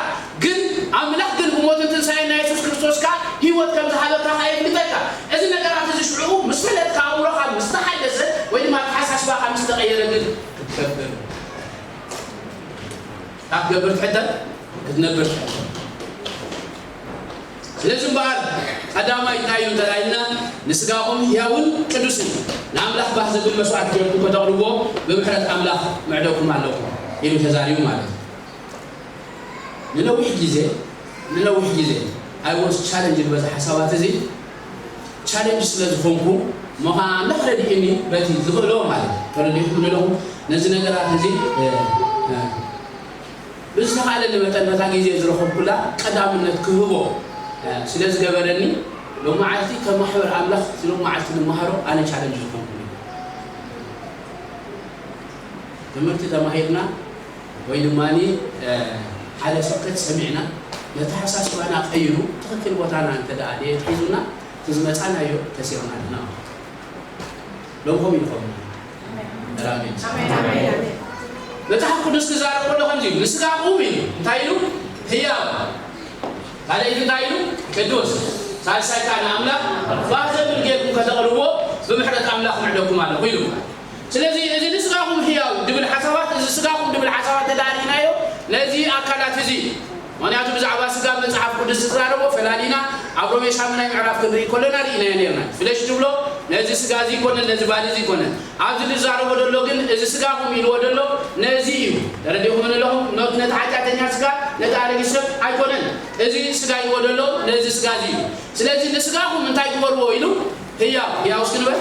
ግን ኣምላኽ ግን ብሞትን ትንሳኤን ናይ የሱስ ክርስቶስ ከኣ ህይወት ከም ዝሃበካ ከኣ የፍልጠካ። እዚ ነገራት እዚ ሽዑ ምስ ፈለጥካ፣ ኣእምሮኻ ምስ ተሓደሰ፣ ወይ ድማ ኣተሓሳስባኻ ምስ ተቐየረ ግን ክትገብር፣ ካብ ክትገብር ትሕተት፣ ክትነብር ትሕተት። ስለዚ እምበኣር ቀዳማይ እንታይ እዩ እንተ ኢልና፣ ንስጋኹም ህያውን ቅዱስን ንኣምላኽ ባህ ዘብል መስዋዕቲ ጌርኩም ከተቕርብዎ ብምሕረት ኣምላኽ ምዕደኩም ኣለኹ ኢሉ ተዛሪቡ ማለት እዩ። ንነዊሕ ግዜ፣ ንነዊሕ ግዜ I was challenged በዚ ሓሳባት እዚ። ቻሌንጅ ስለ ዝኾንኩ፣ እሞ ኸዓ ኣምላኽ ረዲኡኒ በቲ ዝኽእሎ ማለት እዩ። ተረዲእኩም ኣለኹም? ነዚ ነገራት እዚ፣ እ፣ እ፣ ብዝተኻእለኒ መጠን ነታ ግዜ ዝረኸብኩላ ቀዳምነት ክህቦ፣ እ፣ ስለ ዝገበረኒ፣ ሎመዓልቲ ከም ማሕበር ኣምላኽ፣ እቲ ሎመዓልቲ ንመሃሮ ኣነ ቻለንጅ ዝኾንኩ እዩ። ትምህርቲ ተማሂርና ወይ ድማ፣ እ፣ ሓደ ስብከት ሰሚዕና፣ ነተሓሳስባና ቀይሩ፣ ትኽክል ቦታና እንተ ደኣ ደየት ሒዙና፣ እቲ ዝመጻናዮ ከሲርና ኣለና። ሎሚ ከምኡ ይኸውን። ኣሜን። ኣሜን። መጽሓፍ ቅዱስ ክዛረብ ከሎ ከምዚ እዩ፣ "ንስጋኹም" ኢሉ፣ እንታይ ኢሉ? "ህያው"፣ ካልኣይቲ እንታይ ኢሉ? "ቅዱስ"፣ ሳልሳይ ከኣ ንኣምላኽ ባህ ዘብል ጌርኩም ከተቕርብዎ ብምሕረት ኣምላኽ ምዕደኩም ኣለኹ ኢሉ። ስለዚ እዚ ንስጋኹም ህያው ድብል ሓሳባት፣ እዚ ስጋኹም ድብል ሓሳባት ተዳሪእናዮ፣ ነዚ ኣካላት እዚ ምኽንያቱ ብዛዕባ ስጋ መጽሓፍ ቅዱስ ዝዛረቦ ፈላሊና ኣብ ሮሜ ሻምናይ ምዕራፍ ክንርኢ ከለና ርኢናዮ ነርና። ፍለሽ ትብሎ ነዚ ስጋ እዚ ይኮነን፣ ነዚ ባዲ እዚ ይኮነን። ኣብዚ ዝዛረቦ ዘሎ ግን እዚ ስጋኹም ኢልዎ ዘሎ ነዚ እዩ። ተረዲእኩም ኣለኹም? ኖት ነቲ ሓጢኣተኛ ስጋ፣ ነቲ ኣረጊት ሰብ ኣይኮነን። እዚ ስጋ ኢልዎ ዘሎ ነዚ ስጋ እዚ እዩ። ስለዚ ንስጋኹም እንታይ ግበርዎ ኢሉ? ህያው፣ ህያው እስኪ ንበል።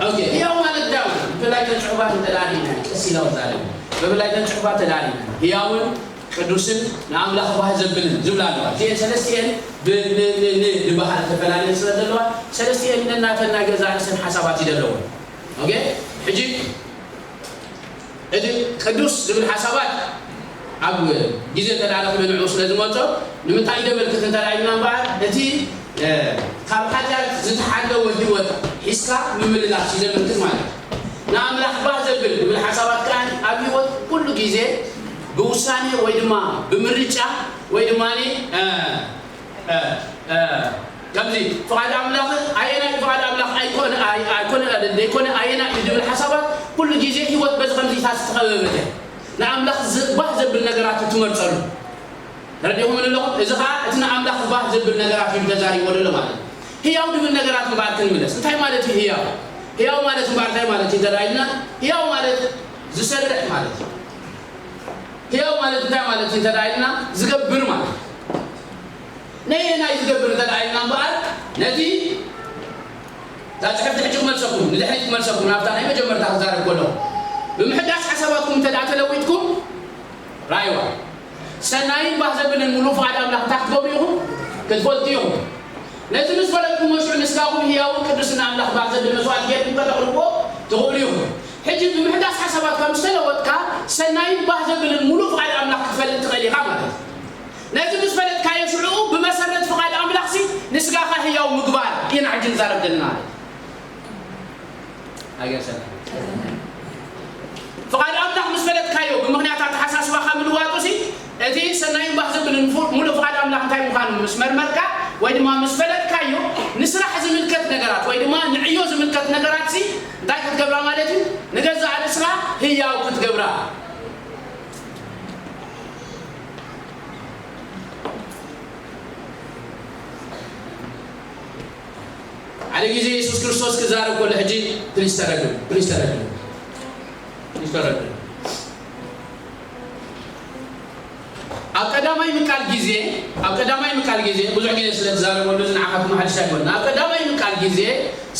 ኦኬ፣ ህያው ማለት እንታይ ማለት? ብፍላይ ተን ጽሑፋት እንተ ደኣ ርኢና፣ ቀስ ኢላ ክዛረብ። ብፍላይ ተን ጽሑፋት እንተ ደኣ ርኢና፣ ህያውን ቅዱስን ንኣምላኽ ባህ ዘብልን ዝብላ ኣለዋ። እዚአን ሰለስቲአን ብ-፣ ን-፣ ን-፣ ን-፣ ዝበሃል ተፈላለየን ስለ ዘለዋ፣ ሰለስቲአን ነናተን ናይ ገዛእ ርእሰን ሓሳባት እዩ ዘለወን። ኦኬ? ሕጂ እቲ ቅዱስ ዝብል ሓሳባት ኣብ ግዜ እንተ ደኣ ረኺበ ንዕኡ ስለ ዝመጾ፣ ንምንታይ እዩ ዘመልክት እንተ ደኣ ኢልና እምበኣር፣ እቲ፣ እ፣ ካብ ሓጢኣት ዝተሓለወ ህይወት ሒዝካ ምምልላስ እዩ ዘመልክት ማለት እዩ። ንኣምላኽ ባህ ዘብል ዝብል ሓሳባት ከኣ ኣብ ህይወት ኩሉ ግዜ ብውሳኔ ወይ ድማ ብምርጫ ወይ ድማ፣ እ፣ እ፣ እ፣ ከምዚ ፍቓድ ኣምላኽ ኣየናይ ፍቓድ ኣምላኽ ኣይኮነ፣ ኣይ-፣ ኣይኮነ፣ ደይኮነ ኣየናይ እዩ ዝብል ሓሳባት ኩሉ ግዜ ህይወት በዚ ከምዚታት ዝተኸበበት እያ። ንኣምላኽ ዝ-፣ ባህ ዘብል ነገራት ትመርጸሉ። ተረዲእኩም ኣለኹም? እዚ ኸኣ እቲ ንኣምላኽ ባህ ዘብል ነገራት እዩ ተዛሪቦ ዘሎ ማለት እዩ። ህያው ዝብል ነገራት እምበኣር ክንምለስ። እንታይ ማለት እዩ ህያው? ህያው ማለት እምበኣር እንታይ ማለት እዩ እንተ ደኣ ኢልና፣ ህያው ማለት ዝሰርሕ ማለት እዩ። ህያው ማለት እንታይ ማለት እዩ እንተ ደኣ ኢልና፣ ዝገብር ማለት እዩ። ነየናይ ዝገብር እንተ ደኣ ኢልና እምበኣር፣ ነቲ፣ እዛ ጽሕፍቲ ሕጂ ክመልሰኩም፣ ንድሕሪት ክመልሰኩም፣ ናብታ ናይ መጀመርታ ክዛረብ ከለኹ፣ ብምሕዳስ ሓሳባትኩም እንተ ደኣ ተለዊጥኩም፣ ራእይዋ፣ ሰናይን ባህ ዘብልን ምሉእ ፍቓድ ኣምላኽ እንታይ ክትገብሩ ኢኹም? ክትፈልጡ ኢኹም። ነዚ ምስ ፈለጥኩሞ፣ ሽዑ ንስጋኹም ህያውን ቅዱስን ንኣምላኽ ባህ ዘብል መስዋእቲ ጌርኩም ከተቕርብዎ ትኽእሉ ኢኹም። ሕጂ ብምሕዳስ ሓሳባትካ ምስ ተለወጥካ፣ ሰናይን ባህ ዘብልን ምሉእ ፍቓድ ኣምላኽ ክትፈልጥ ትኽእል ኢኻ ማለት እዩ። ነዚ ምስ ፈለጥካዮ፣ ሽዑ ብመሰረት ፍቓድ ኣምላኽሲ ንስጋኻ ህያው ምግባር ኢና ሕጂ ንዛረብ ዘለና ማለት እዩ። ኣገርሰና። ፍቓድ ኣምላኽ ምስ ፈለጥካዮ፣ ብምኽንያት ኣተሓሳስባኻ ምልዋጡሲ፣ እቲ ሰናይን ባህ ዘብልን ፉ-፣ ሙሉእ ፍቓድ ኣምላኽ እንታይ ምዃኑ ምስ መርመርካ፣ ወይ ድማ ምስ ፈለጥካዮ፣ ንስራሕ ዝምልከት ነገራት ወይ ድማ ንዕዮ ዝምልከት ነገራትሲ እንታይ ክትገብራ ማለት እዩ? ንገዛእ ርእስኻ ህያው ክትገብራ። ሓደ ግዜ የሱስ ክርስቶስ ክዛረብ ከሎ፣ ሕጂ ፕሊስ ተረዱ፣ ፕሊስ ተረዱ፣ ፕሊስ ተረዱ። ኣብ ቀዳማይ ምቃል ግዜ ኣብ ቀዳማይ ምቃል ግዜ ብዙሕ ግዜ ስለ ትዛረበሉ እዚ ንዓኻትኩም ሓድሽ ኣይኮን። ኣብ ቀዳማይ ምቃል ግዜ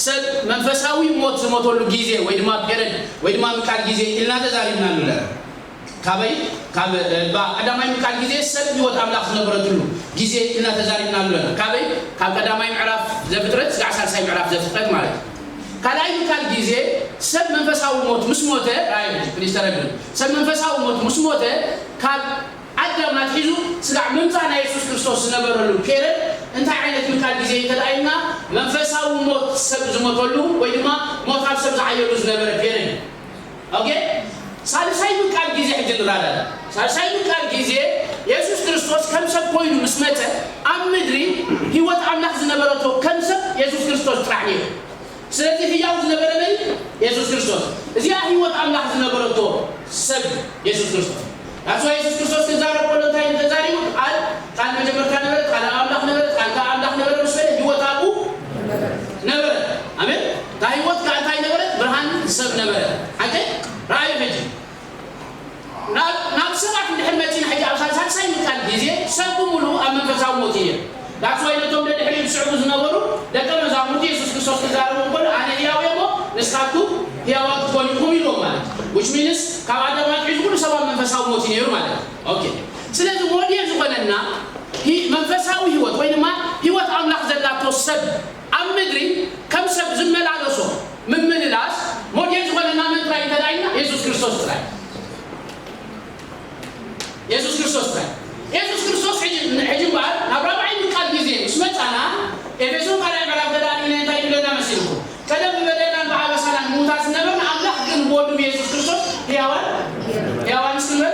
ሰብ መንፈሳዊ ሞት ዝሞተሉ ግዜ ወይ ድማ ፔረድ ወይ ድማ ምቃል ግዜ ኢልና ተዛሪብናሉ ኣለና። ካበይ ካብ እ፣ ባ ቀዳማይ ምቃል ግዜ ሰብ ህይወት ኣምላኽ ዝነበረትሉ ግዜ ኢልና ተዛሪብናሉ ኣለና። ካበይ ካብ ቀዳማይ ምዕራፍ ዘፍጥረት ስጋዕ ሳልሳይ ምዕራፍ ዘፍጥረት ማለት እዩ። ካልኣይ ምቃል ግዜ ሰብ መንፈሳዊ ሞት ምስ ሞተ ራይ ፕሊስ ተረግም ሰብ መንፈሳዊ ሞት ምስ ሞተ ካብ ኣዳም ኣትሒዙ ስጋዕ ምምፃእ ናይ የሱስ ክርስቶስ ዝነበረሉ ፔረድ እንታይ ዓይነት ምቃል ግዜ እዩ ተደኣይና? መንፈሳዊ ሞት ሰብ ዝሞተሉ ወይ ድማ ሞት ኣብ ሰብ ዝዓየሉ ዝነበረ ፔረድ። ኦኬ፣ ሳልሳይ ምቃል ግዜ ሕጂ ንራዳዳ። ሳልሳይ ምቃል ግዜ የሱስ ክርስቶስ ከም ሰብ ኮይኑ ምስ መተ ኣብ ምድሪ ህይወት ኣምላኽ ዝነበረቶ ከም ሰብ የሱስ ክርስቶስ ጥራሕ ነይሩ። ስለዚ ህያው ዝነበረ መን? የሱስ ክርስቶስ። እዚኣ ህይወት ኣምላኽ ዝነበረቶ ሰብ የሱስ ክርስቶስ። ናሱ የሱስ ክርስቶስ ክዛረብ ከሎ እንታይ እዩ ተዛሪቡ? ቃል ቃል መጀመርታ ነበረት፣ ቃል ኣብ ኣምላኽ ነበረት፣ ቃል ከኣ ኣምላኽ ነበረ ምስ በለ ህይወት ኣብኡ ነበረ። ኣሜን። እታ ህይወት ከኣ እንታይ ነበረት? ብርሃን ሰብ ነበረ። ሓቂ? ረኣዩ ሕጂ ናብ ናብ ሰባት እንድሕር መፂና ሕጂ ኣብ ሳልሳይ ምቃል ግዜ ሰብ ብምሉኡ ኣብ መንፈሳዊ ሞት እዩ። ዳስ ወይ ነቶም ደድሕሪኡ ዝስዕቡ ዝነበሩ ደቀ መዛሙርቲ የሱስ ክርስቶስ ክዛረቡ እንከሎ ኣነ ህያው እየ እሞ ንስኻትኩም ህያዋት ክትኮኑ ኢኹም ኢልዎም ማለት እዩ። Which means ካብ ኣዳም ኣትሒዙ ኩሉ ሰብ ኣብ መንፈሳዊ ሞት እዩ ነይሩ ማለት እዩ። ኦኬ። ስለዚ ሞዴል ዝኾነና ሂ- መንፈሳዊ ህይወት ወይ ድማ ህይወት ኣምላኽ ዘላቶ ሰብ ኣብ ምድሪ ከም ሰብ ዝመላለሶ ምምልላስ ሞዴል ዝኾነና መን ጥራይ እንተደኣ ኢልና የሱስ ክርስቶስ ጥራይ። የሱስ ክርስቶስ ጥራይ። የሱስ ክርስቶስ ሕጂ ሕጂ እምበኣር ናብ ራብዓይ ምቃል ግዜ ምስ መጻና ኤፌሶን ካልኣይ ምዕራፍ ተዳሊና እንታይ ይብለና መሲልኩም? ቀደም ብበደልናን ብኣበሳናን ምዉታት ዝነበርና ኣምላኽ ግን ብወዱ ብየሱስ ክርስቶስ ህያዋን ህያዋን ስንበር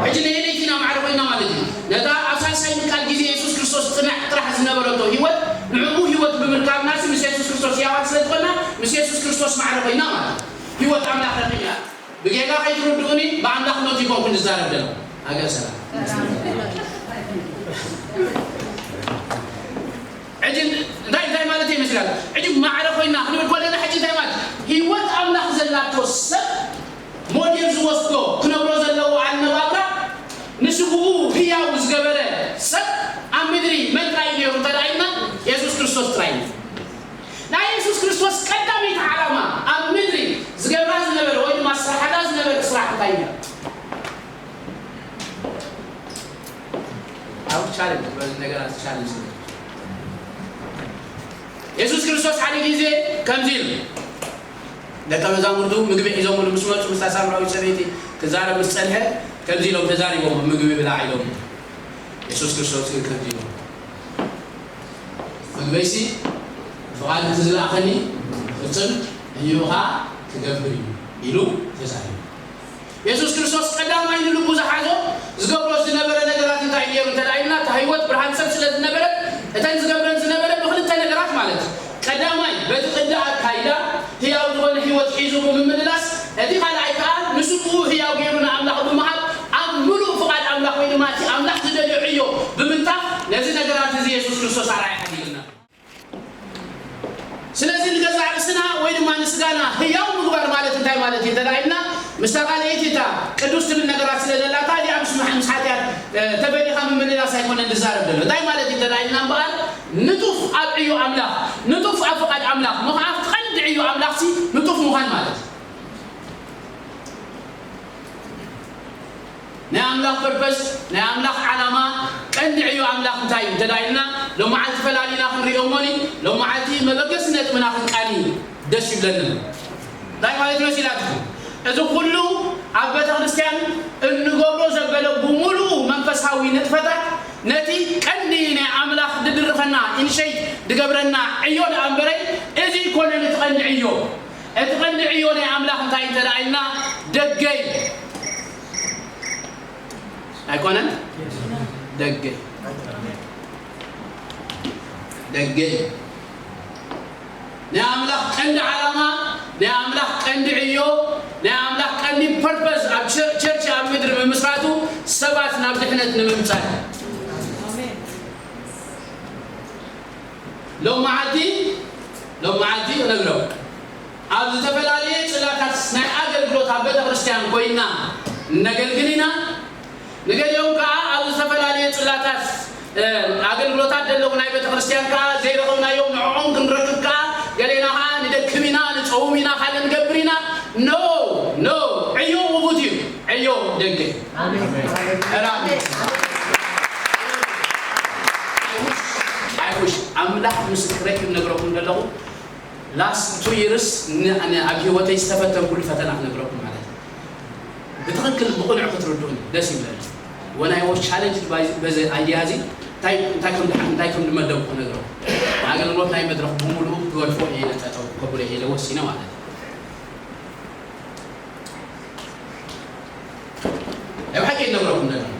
ሕጂ ንየለይቲና ማዕረ ኮይና ማለት እዩ። ነታ ኣብ ሳልሳይ ምቃል ግዜ የሱስ ክርስቶስ ጥራሕ ጥራሕ ዝነበረቶ ህይወት ንዕኡ ህይወት ብምርካብና ሲ ምስ የሱስ ክርስቶስ ህያዋን ስለ ዝኾንና ምስ የሱስ ክርስቶስ ማዕረ ኮይና ማለት እዩ። ህይወት ኣምላኽ ረኺብና። ብጌጋ ከይትርድኡኒ ብኣምላኽ ኖት ይኮንኩ ዝዛረብ ዘሎ። ሃገር ሰላም። ሕጂ እንታይ እንታይ ማለት ይመስላል? ሕጂ ማዕረ ኮይና ክንብል ከለና ሕጂ እንታይ ማለት? ህይወት ኣምላኽ ዘላቶ ሰብ ሞዴል ዝወስዶ ክነብሮ ዘለዎ ኣነባብራ ንስግኡ ህያው ዝገበረ ሰብ ኣብ ምድሪ መን ጥራይ ነይሩ እንተደኣ ኢልና የሱስ ክርስቶስ ጥራይ እዩ። ናይ የሱስ ክርስቶስ ቀዳመይቲ ዓላማ ኣብ ምድሪ ዝገብራ ዝነበረ ወይ ድማ ዝሰርሓላ ዝነበረ ስራሕ እንታይ እዩ? ኣብ ቻለንጅ ዝበሉ ነገራት ቻለንጅ ዝነበሩ። የሱስ ክርስቶስ ሓደ ግዜ ከምዚ ኢሉ ደቀ መዛሙርቱ ምግቢ ሒዞምሉ ምስ መፁ ምስታ ሳምራዊት ሰበይቲ ክዛረብ ምስ ፀንሐ ከምዚ ኢሎም ተዛሪቦም ምግቢ ብላዕ ኢሎም። የሱስ ክርስቶስ ግን ከምዚ ኢሎም ምግበይሲ ፍቓድ እቲ ዝለኣኸኒ ክፍፅም ህይወኻ ክገብር እዩ ኢሉ ተዛሪቡ። የሱስ ክርስቶስ ቀዳማይ ንልቡ ዝሓዞ ዝገብሮ ዝነበረ ነገራት እንታይ ነይሩ እንተ ኢልና እታ ህይወት ብርሃን ሰብ ስለ ዝነበረ እተን ዝገብረን ዝነበረ ብክልተ ነገራት ማለት እዩ። ቀዳማይ በቲ ቅዲ ኣካይዳ ህያው ዝኾነ ህይወት ሒዙ ብምምልላስ እቲ ካልኣይ ከዓ ንስኡ ህያው ገይሩ ንኣምላኽ ብምሃብ ኣብ ምሉእ ፍቓድ ኣምላኽ ወይ ድማ እቲ ኣምላኽ ዝደልዮ ዕዮ ብምንታፍ ነዚ ነገራት እዚ የሱስ ክርስቶስ ኣርኣያ ሓዲግልና። ስለዚ ንገዛእ ርእስና ወይ ድማ ንስጋና ህያው ምግባር ማለት እንታይ ማለት እዩ እንተዳ ኢልና ምስታ ካልኣይቲ እታ ቅዱስ ትብል ነገራት ስለ ዘላታ እዚኣ ምስ ምስ ሓጢኣት ተበሊኻ ምምልላስ ኣይኮነን ዝዛረብ ዘሎ እንታይ ማለት እዩ እንተዳ ኢልና እምበኣር ንጡፍ ኣብ ዕዮ ኣምላኽ ንጡፍ ኣብ ፍቓድ ኣምላኽ ምኽዓፍ ቀንዲ ዕዮ ኣምላኽሲ ንጡፍ ምዃን ማለት እዩ ናይ ኣምላኽ ፐርፐስ ናይ ኣምላኽ ዓላማ ቀንዲ ዕዮ ኣምላኽ እንታይ እዩ እንተዳ ኢልና ሎመዓልቲ ፈላሊና ክንሪኦ እሞኒ ሎመዓልቲ መበገሲ ነጥብና ክንቃኒ ደስ ይብለኒ እንታይ ማለት መሲላትኩም እዚ ኩሉ ኣብ ቤተ ክርስቲያን እንገብሮ ዘበለ ብምሉኡ መንፈሳዊ ንጥፈታት ነቲ ቀንዲ ናይ ኣምላኽ ድድርኸና ኢንሸይት ድገብረና ዕዮ ደኣ እምበረይ እዚ ይኮነን እቲ ቀንዲ ዕዮ እቲ ቀንዲ ዕዮ ናይ ኣምላኽ እንታይ እንተ ደኣ ኢልና ደገ እዩ ኣይኮነን ደገ ደገ ናይ ኣምላኽ ቀንዲ ዓላማ ናይ ኣምላኽ ቀንዲ ዕዮ ናይ ኣምላኽ ቀንዲ ፐርፐስ ኣብ ቸርች ኣብ ምድሪ ምምስራቱ ሰባት ናብ ድሕነት ንምምፃእ ሎመዓልቲ ሎመዓልቲ እነግረው ኣብ ዝተፈላለየ ጽላታት ናይ ኣገልግሎት ኣብ ቤተ ክርስቲያን ኮይና ነገልግል ኢና ንገሊኦም ከኣ ኣብ ዝተፈላለየ ጽላታት፣ እ፣ ኣገልግሎታት ዘለዉ ናይ ቤተ ክርስቲያን ከኣ ዘይረኸብናዮም ንዕኦም ክንረክብ ከኣ ገሌና ከኣ ንደክም ኢና፣ ንጸውም ኢና፣ ካልእ ንገብር ኢና። ኖ፣ ኖ፣ ዕዮ ውቡት እዩ። ዕዮ ደገ። ኣሜን። ራሚ። I wish፣ I wish ኣምላኽ ምስክረይ ክነግረኩም ዘለኹ፣ last two years ን-፣ ን-፣ ኣብ ህይወተይ ዝተፈተንኩሉ ፈተና ክነግረኩም ማለት እዩ። ብትኽክል ብቕኑዕ ክትርድኡኒ ደስ ይብለኒ። When I was challenged by በዚ idea እዚ እንታይ፣ እንታይ ከም ድሓ-፣ እንታይ ከም ዝመደብኩ ክነግረኩም። ኣገልግሎት ናይ መድረኽ ብምሉኡ ክገድፎ እየ ኢለ ጠጠው ከብሎ እየ ኢለ ወሲነ ማለት እዩ። ናይ ብሓቂ ይነግረኩም ነበር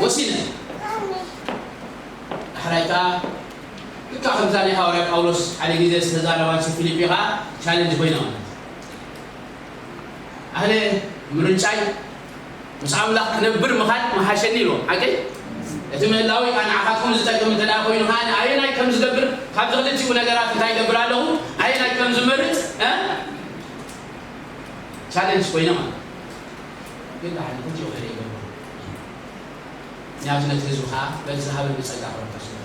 ወሲነ። ዳሕራይ ከኣ ልካ ከምዛ ናይ ሃዋርያ ጳውሎስ ሓደ ግዜ ዝተዛረባሲ ፊልጲ ከኣ ቻሌንጅ ኮይና ማለት እዩ። ኣነ ምርጫይ ምስ ኣምላኽ ክነብር ምኻድ መሓሸኒ ኢልዎም። ሓቀይ እቲ ምህላወይ ከኣ ንዓኻትኩም ዝጠቅም እንተ ደኣ ኮይኑ ከኣ ኣየናይ ከም ዝገብር ካብዚ ክልቲኡ ነገራት እንታይ ይገብር ኣለኹ ኣየናይ ከም ዝመርጽ እ ቻሌንጅ ኮይነ ማለት ግን ዳሕሪ ክልቲኡ ከደ ይገብሮ ምክንያቱ ነቲ ህዝቢ ከኣ በቲ ዝሃበኒ ጸጋ ክረከብ ስለ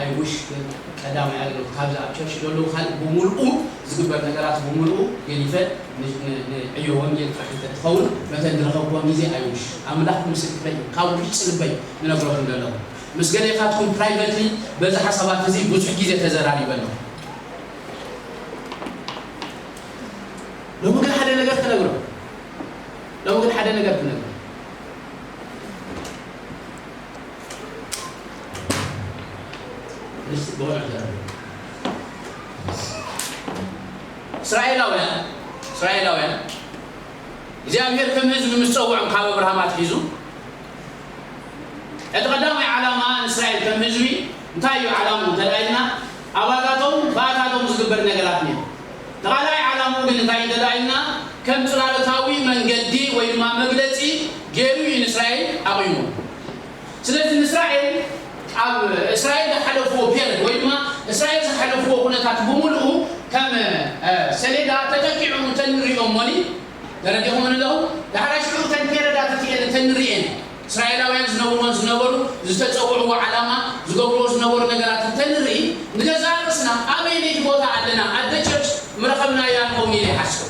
I wish ግን ቀዳማይ ኣገልግሎት ካብዚ ኣብ ቸርች ዘለዉ ካልእ ብምልኡ ዝግበር ነገራት ብምልኡ ገዲፈ ን- ን- ንዕዮ ወንጌል ጥራሕ እንተትኸውን መተን ዝረኸብክዎ ግዜ I wish ኣምላኽ ምስክረይ እዩ ካብ ውሽጢ ልበይ ዝነግረኩም ዘለኹ ምስ ገሌኻትኩም ፕራይቨትሊ በዚ ሓሳባት እዚ ብዙሕ ግዜ ተዘራሪበ ኣለኹ ሎሚ ግን ሓደ ነገር ክነግሮ ሎሚ ግን ሓደ ነገር ክነግሮ እስራኤላውያን እስራኤላውያን እግዚኣብሔር ከም ህዝቢ ምስ ጸውዖም ካብ ኣብርሃም ኣትሒዙ እቲ ቀዳማይ ዓላማ ንእስራኤል ከም ህዝቢ እንታይ እዩ ዓላምኡ እንተደኣ ኢልና ኣባታቶም ብኣታቶም ዝግበር ነገራት ነይሩ ተኻላይ ዓላምኡ ግን እንታይ እንተደኣ ኢልና ከም ጽላሎታዊ መንገዲ ወይ ድማ መግለጺ ገይሩ እዩ ንእስራኤል ኣቑሞ ስለዚ ንእስራኤል ኣብ እስራኤል ዝሓለፍዎ ፔርድ ወይ ድማ እስራኤል ዝሓለፍዎ ኩነታት ብምልኡ ከም ሰሌዳ ተጠቂዑ እንተንሪኦ እሞኒ ተረዲኹም ኣለኹም ዳሕራይ ሽዑ እተን ፔረዳት እቲኤን እተንሪኤን እስራኤላውያን ዝነብርዎን ዝነበሩ ዝተፀውዕዎ ዓላማ ዝገብርዎ ዝነበሩ ነገራት እንተንርኢ ንገዛእ ርእስና ኣበየነይቲ ቦታ ኣለና ኣደ ቸርች ምረኸብናያ ንኸውን ኢለ ይሓስብ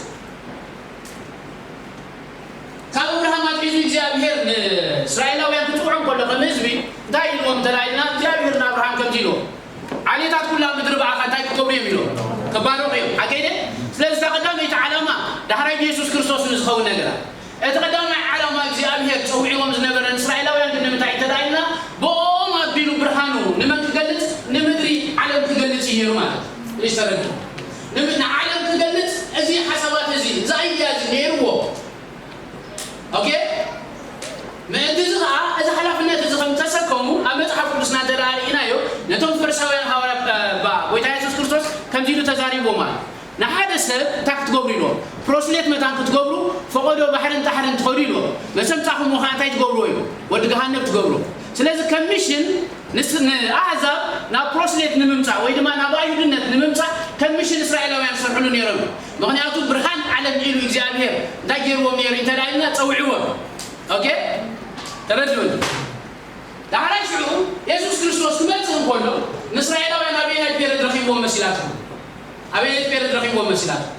ካብ ኣብርሃም ኣትሒዙ እግዚኣብሄር ንእስራኤላውያን ክፅውዖም ከሎ ከም ህዝቢ እንታይ ኢልዎም እንተዳ ኢልና እግዚኣብሄር ንኣብርሃም ከምዚ ኢልዎ ዓሌታት ኩላ ምድሪ ብኣኻ እንታይ ክገብሩ እዮም ኢልዎም ክባረኹ እዮም ሓቀይ ደ ስለዚ እታ ቀዳመይቲ ዓላማ ዳሕራይ ብየሱስ ክርስቶስ ንዝኸውን ነገራት እቲ ቀዳማይ ዓላማ እግዚኣብሄር ፀዊዕዎም ዝነበረ ንእስራኤላውያን ግን ንምንታይ እንተዳ ኢልና ብኦም ኣቢሉ ብርሃኑ ንመን ክገልፅ ንምድሪ ዓለም ክገልፅ እዩ ነይሩ ማለት እዩ ተረድኡ ንዓለም ክገልፅ እዚ ሓሳባት እዚ እዚ ኣይድያ እዚ ነይርዎ ኦኬ ምእንቲ እዚ ከዓ እዚ ሓላፍነት እዚ ከም ተሰከሙ ኣብ መፅሓፍ ቅዱስና እንተ ርኢናዮ ነቶም ፈሪሳውያን ሃዋርያ ጎይታ የሱስ ክርስቶስ ከምዚ ኢሉ ተዛሪቦም ኣሎ ንሓደ ሰብ እንታይ ክትገብሩ ኢልዎም ፕሮስሌት መታን ክትገብሩ ፈቐዶ ባሕርን ጣሕርን ትኸዱ ኢልዎም መሰምፃኹም ከዓ እንታይ ትገብርዎ እዩ ወዲ ገሃነብ ትገብርዎ ስለዚ ከም ሚሽን ንኣህዛብ ናብ ፕሮስሌት ንምምፃእ ወይ ድማ ናብ ኣይሁድነት ንምምፃእ ከም ሚሽን እስራኤላውያን ዝሰርሕሉ ነይሮም ምኽንያቱ ብርሃን ዓለም ኢሉ እግዚኣብሄር እንታይ ገይርዎም ነይሩ እንተ ኢልና ፀውዕዎም ኦኬ ተረድኡን ዳሕራይ ሽዑ የሱስ ክርስቶስ ክመፅእ እንከሎ ንእስራኤላውያን ኣበየናይ ፔርድ ረኺብዎም መሲላትኩም ኣበየናይ ፔርድ ረኺብዎም መሲላትኩም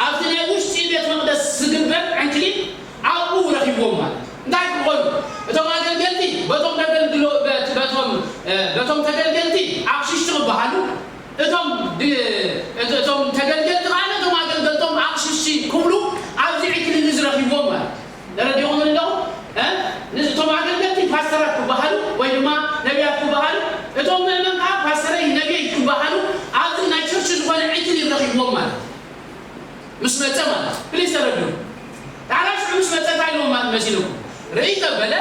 ኣብቲ ናይ ውሽጢ ቤት መቅደስ ዝግበር ዕንክሊል ኣብኡ ረኺብዎም ማለት እንታይ ክኾኑ እቶም ኣገልገልቲ በቶም ተገልግሎ በቶም በቶም ተገልገልቲ ኣቕሽሽቲ ክበሃሉ እቶም እቶም ተገልገልቲ ከዓ ነቶም ኣገልገልቶም ኣቕሽሽቲ ክብሉ ኣብዚ ዕክልሊ ዝረኺብዎም ማለት ተረዲኹም ኣለኹ እቶም ኣገልገልቲ ፓስተራት ክበሃሉ ወይ ድማ ነቢያት ክበሃሉ እቶም ምእመን ከዓ ፓስተረይ ነቢይ ክበሃሉ ኣብዚ ናይ ቸርች ዝኾነ ዕክል ይረኺብዎም ማለት ምስ መፀ ማለት ፕሊስ ተረድኡ ዳዕላ ሽዑ ምስ መፀ እንታይ ኢልዎም ማለት መሲልኩም ርኢ ተበለ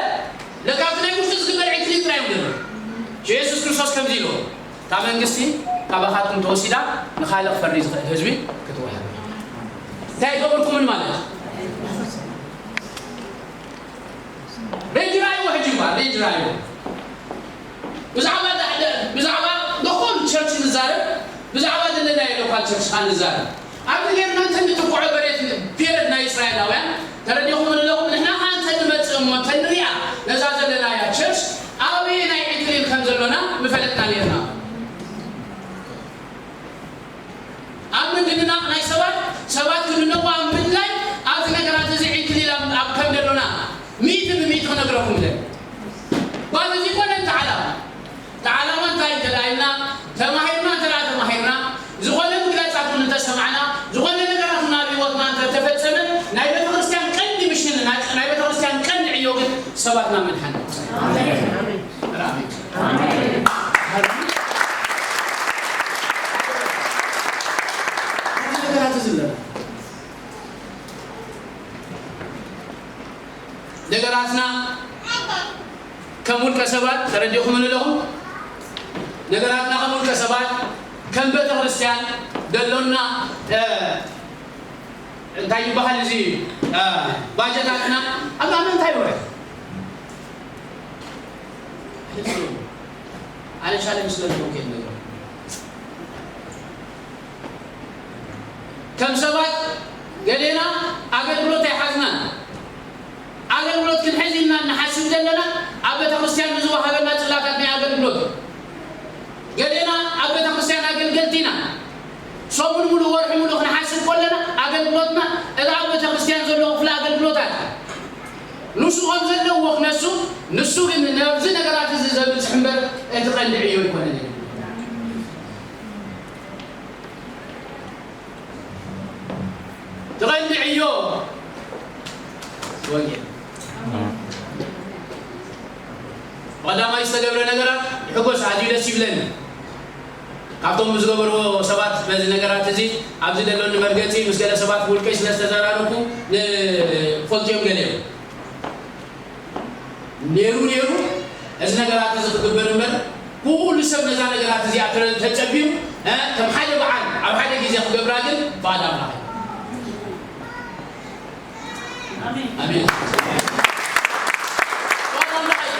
ለካብቲ ናይ ውሽጢ ዝግበር ዕክሊ ጥራይ እዮም ዘሎ የሱስ ክርስቶስ ከምዚ ኢልዎም እታ መንግስቲ ካባኻትኩም ተወሲዳ ንኻልእ ክፈሪ ዝኽእል ህዝቢ ክትወሃብ እንታይ ይገብርኩምን ማለት እዩ ሬንጅ ራእይዎ ሕጂ እባ ሬንጅ ራእይዎ ብዛዕባ ብዛዕባ ሎኮል ቸርች ንዛረብ ብዛዕባ ዘለና ሎካል ቸርች ካ ንዛረብ ኣብዚ ጌርና እንተ ንጥቁዖ በሬት ፔረድ ናይ እስራኤላውያን ተረዲኹም ኣለኹም ንሕና ካ እንተ ንመፅእ እሞ እንተ ንሪኣ ሰባትና ምድሓን። ኣሜን። ኣሜን። ኣሜን። ነገራትና ከም ውልቀ ሰባት ተረዲእኹም ኣለኹም። ነገራትና ከም ውልቀ ሰባት፣ ከም ቤተ ክርስቲያን ዘሎና፣ እ፣ እንታይ ይበሃል እዚ፣ እ፣ ባጀታትና ኣብ ኣመንታይ ውዕል? ኣነ ሻለ ምስለ ዝኾንኩ የለ። ከም ሰባት ገሌና ኣገልግሎት ኣይሓዝናን። ኣገልግሎት ክንሕዝ ኢልና እንሓስብ ዘለና ኣብ ቤተ ክርስቲያን ንዝወሃበና ጽላታት ናይ ኣገልግሎት። ገሌና ኣብ ቤተ ክርስቲያን ኣገልገልቲ ኢና። ሰሙን ሙሉእ ወርሒ ሙሉእ ክንሓስብ ከለና ኣገልግሎትና እቲ ኣብ ቤተ ክርስቲያን ዘሎ ክፍሊ ኣገልግሎታት ንሱ ከም ዘለዎ ክነሱ፣ ንሱ ግን ነብዚ ነገራት እዚ ዘብጽሕ እምበር እቲ ቀንዲ ዕዮ ኣይኮነን። ትቐንዲ ዕዮ ወንጌል። ብቐዳማይ ዝተገብረ ነገራት ይሕጎስ፣ ኣዝዩ ደስ ይብለኒ። ካብቶም ብዝገበርዎ ሰባት በዚ ነገራት እዚ ኣብዚ ዘለኒ መርገጺ ምስ ገለ ሰባት ብውልቀይ ስለ ዝተዘራረብኩ ንፈልጥዮም ገለ እዮም። ነይሩ ነይሩ እዚ ነገራት እዚ ክግበር እምበር፣ ኩሉ ሰብ ነዛ ነገራት እዚኣ ተረ-፣ ተጸቢዩ፣ እ፣ ከም ሓደ በዓል ኣብ ሓደ ግዜ ክገብራ ግን ፍቓድ ኣምላኽ እዩ። ኣሜን። ኣሜን። ፍቓድ ኣምላኽ እዩ።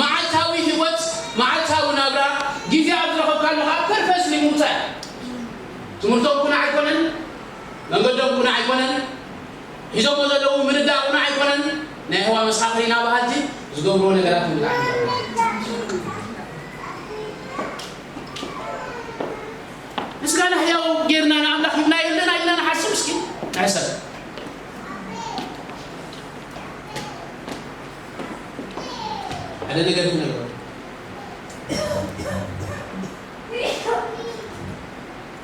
መዓልታዊ ህይወት፣ መዓልታዊ ናብራ፣ ግዜ ኣብ ዝረኸብካሉ ከዓ ፐርፐስሊ ምውጻእ። ትምህርቶም ኩና ኣይኮነን፣ መንገዶም ኩና ኣይኮነን፣ ሒዞሞ ዘለዉ ምርዳእ እውን ኣይኮነን፣ ናይ የሆዋ መሰኻኽር ኢና በሃልቲ ዝገብርዎ ነገራት ንብላዕ። ምስጋና ህያው ጌርና ንኣምላኽ ሂብናዮ ኣለና ኢልና ንሓስብ እስኪ። ናይ ሰብ ሓደ ነገር ክነግረኩም።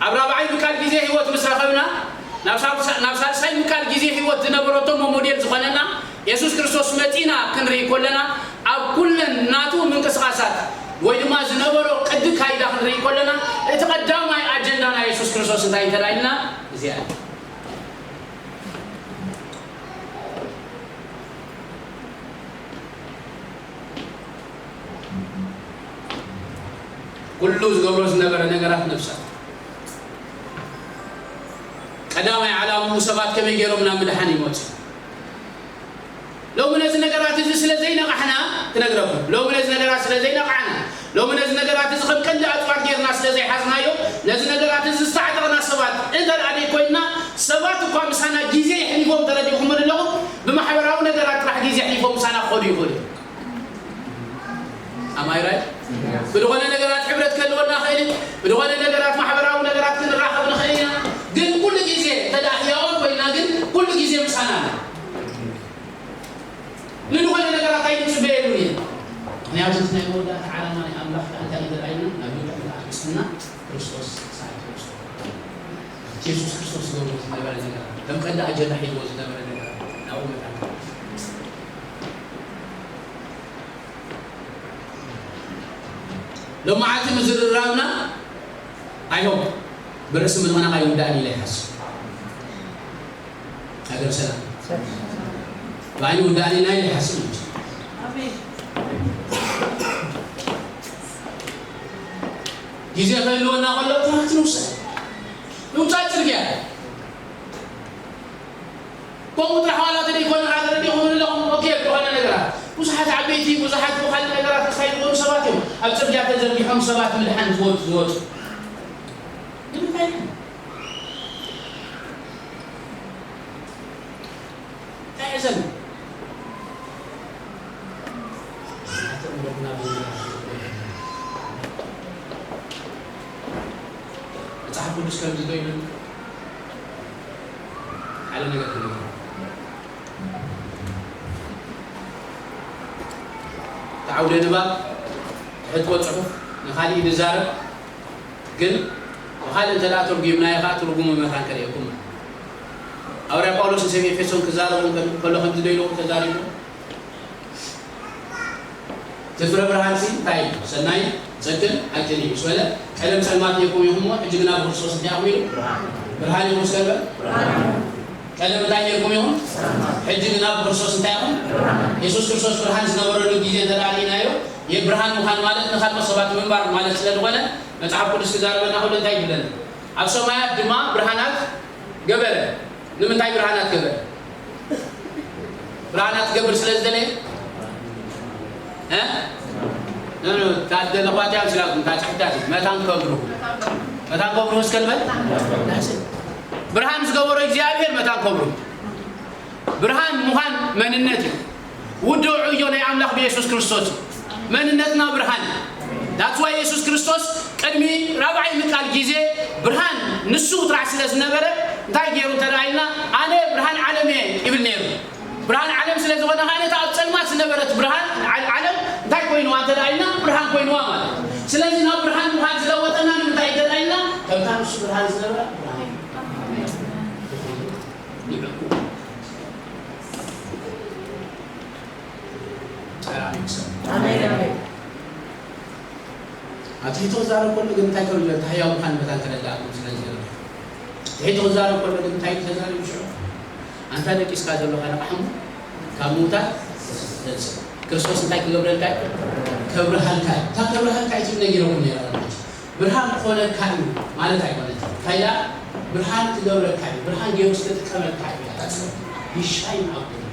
ኣብ ራብዓይ ምቃል ግዜ ህይወት ምስ ረኸብና፣ ናብ ሳልሳ-፣ ናብ ሳልሳይ ምቃል ግዜ ህይወት ዝነበረቶ ሞዴል ዝኾነና የሱስ ክርስቶስ መጺና ክንርኢ ከለና፣ ኣብ ኩለን ናቱ ምንቅስቓሳት ወይ ድማ ዝነበሮ ቅዲ ካይዳ ክንርኢ ከለና፣ እቲ ቀዳማይ ኣጀንዳ ናይ የሱስ ክርስቶስ እንታይ እንተ ኢልና፣ እዚኣ እያ። ኩሉ ዝገብሮ ዝነበረ ነገራት ነፍሳት። ቀዳማይ ዓላምኡ ሰባት ከመይ ገይሮም ናብ ምድሓን ይመጹ? ሎሚ ነዚ ነገራት እዚ ስለ ዘይነቓሕና፣ ክነግረኩም፣ ሎሚ ነዚ ነገራት ስለ ዘይነቓሕና፣ ሎሚ ነዚ ነገራት እዚ ከም ቀንዲ ኣጽዋር ጌርና ስለ ዘይሓዝናዮ፣ ነዚ ነገራት እዚ ዝተዓጠቕና ሰባት እንተ ደኣ ደይኮይንና፣ ሰባት እኳ ምሳና ግዜ የሕሊፎም ተረዲእኹም ኣለኹም፣ ብማሕበራዊ ነገራት ጥራሕ ግዜ የሕሊፎም ምሳና ክኸዱ ይኽእሉ እዮም። ኣማይ ራይት? ብዝኾነ ነገራት ሕብረት ክህልወና ይኽእል እዩ። ብዝኾነ ነገራት ማሕበራዊ ነገራት ክንራኸብ ንኽእል ኢና። ግን ኩሉ ግዜ እንተ ደኣ ህያዋት ኮይና ግን ኩሉ ግዜ ምሳና ኣላ። ንዝኾነ ነገራት ኣይንጽበየሉን ኢና። ምኽንያቱ እቲ ናይ መወዳእታ ዓላማ ናይ ኣምላኽ ከኣ እንታይ እዩ ዘርኣየና? ናብ ልዑል ኣርእስትና ክርስቶስ ሳይቶስ። የሱስ ክርስቶስ ዝገብሮ ዝነበረ ነገር፣ ከም ቀንዲ ኣጀንዳ ሒዝዎ ዝነበረ ነገር ናብኡ መጣ። ሎማዓንቲ ምዝርራብና፣ I hope፣ ብርእሲ ምንቕናቕ ኣይውዳእን ኢለ ይሓስብ። ሃገር ሰላም። ብዓይኒ ውዳእን ኢና ኢለ ይሓስብ እንጂ። ኣሜን። ግዜ ክህልወና ከሎ፣ ትምህርቲ ንውሰድ። ንውጻእ ጽርግያ። ከምኡ ጥራሕ ዋላ ተደይኮነ፣ ተረዲእኹም ኣለኹም። ኦኬ፣ ዝኾነ ነገራት። ብዙሓት ዓበይቲ፣ ብዙሓት ብኻልእ ነገራት ተሳይድ ዝኾኑ ሰባት እዮም ኣብ ጽርግያ ተዘርጊሖም ሰባት ምድሓን ዝወጡ፣ ዝወጡ። ንምንታይ? እንታይ እዩ ዘሎ? መጽሓፍ ቅዱስ ከምዚ ዶ ይብል? ሓደ ነገር ክነግረኩም። እቲ ዓውደ ንባብ፣ ትሕትዎ ጽሑፍ ንኻልእ ዝዛረብ፣ ግን ብኻልእ እንተ ደኣ ተርጒምናዮ ኸኣ ትርጉሙ መታን ከርእየኩም። ሃዋርያ ጳውሎስ ንሰብ ኤፌሶን ክዛረቦም ከሎ ከምዚ ዶ ኢሉ ተዛሪቡ? እቲ ፍረ ብርሃንሲ እንታይ እዩ? ሰናይ፣ ጽድቅን ሓቅን እዩ። ምስ በለ፣ ቀደም ጸልማት ኔርኩም ኢኹም እሞ፣ ሕጂ ግና ብክርስቶስ እንታይ ኢኹም ኢሉ? ብርሃን ኢኹም። እስከ ንበል። ቀደም እንታይ ኔርኩም ኢኹም? ሕጂ ግና ብክርስቶስ እንታይ ኢኹም? የሱስ ክርስቶስ ብርሃን ዝነበረሉ ግዜ እንተ ደኣ ርኢናዮ፣ የብርሃን ምዃን ማለት ንኻልኦት ሰባት ምንባር ማለት ስለ ዝኾነ፣ መጽሓፍ ቅዱስ ክዛረበና ከሎ እንታይ ይብለና? ኣብ ሰማያት ድማ ብርሃናት ገበረ። ንምንታይ ብርሃናት ገበረ? ብርሃናት ክገብር ስለ ዝደለየ? እ? ኖ፣ ኖ፣ እታ ዝደለኽዋ እቲኣ ምስላኩም፣ እታ ጽሕፍቲ እያ። መታን ከብርሁ። መታን ከብርሁ እስከ ንበል። ብርሃን ዝገበሮ እግዚኣብሔር መታን ከብርሁ። ብርሃን ምዃን መንነት እዩ። ውዱእ ዕዮ ናይ ኣምላኽ ብየሱስ ክርስቶስ እዩ። መንነትና ብርሃን እዩ። That's why የሱስ ክርስቶስ ቅድሚ ራብዓይ ምቃል ግዜ ብርሃን ንሱ ጥራሕ ስለ ዝነበረ እንታይ ገይሩ እንተ ደኣ ኢልና፣ "ኣነ ብርሃን ዓለም እየ" ይብል ነይሩ። ብርሃን ዓለም ስለ ዝኾነ ከኣ ነታ ኣብ ጸልማት ዝነበረት ብርሃን ዓ-፣ ዓለም እንታይ ኮይንዋ እንተ ደኣ ኢልና፣ ብርሃን ኮይንዋ ማለት እዩ። ስለዚ ናብ ብርሃን ምዃን ዝለወጠና ንምንታይ እንተ ደኣ ኢልና፣ ከምታ ንሱ ብርሃን ዝነበረ ብርሃን እዩ። ኣሜን፣ ኣሜን። ኣብ ትሕቲ ክዛረብ ከሎ ግን እንታይ ከም ዝበል፣ እቲ ህያው ምዃን መታን ከረድኣኩም ስለ ዝደለኹ። ትሕቲ ክዛረብ ከሎ ግን እንታይ ተዛሪቡ ሽዑ? ኣንታ ደቂስካ ዘለኻ ንቕሓ እሞ ካብ ምዉታት ተንስእ። ክርስቶስ እንታይ ክገብረልካ እዩ? ከብርሃልካ እዩ። እታ ከብርሃልካ እዩ ትብል ነጊረኩም ነይረ። ብርሃን ክኾነካ እዩ ማለት ኣይኮነትን። እንታይ ደኣ? ብርሃን ክገብረካ እዩ። ብርሃን ገይሩ ዝተጥቀመልካ እዩ። ይሻይን ኣብ ጎኑ።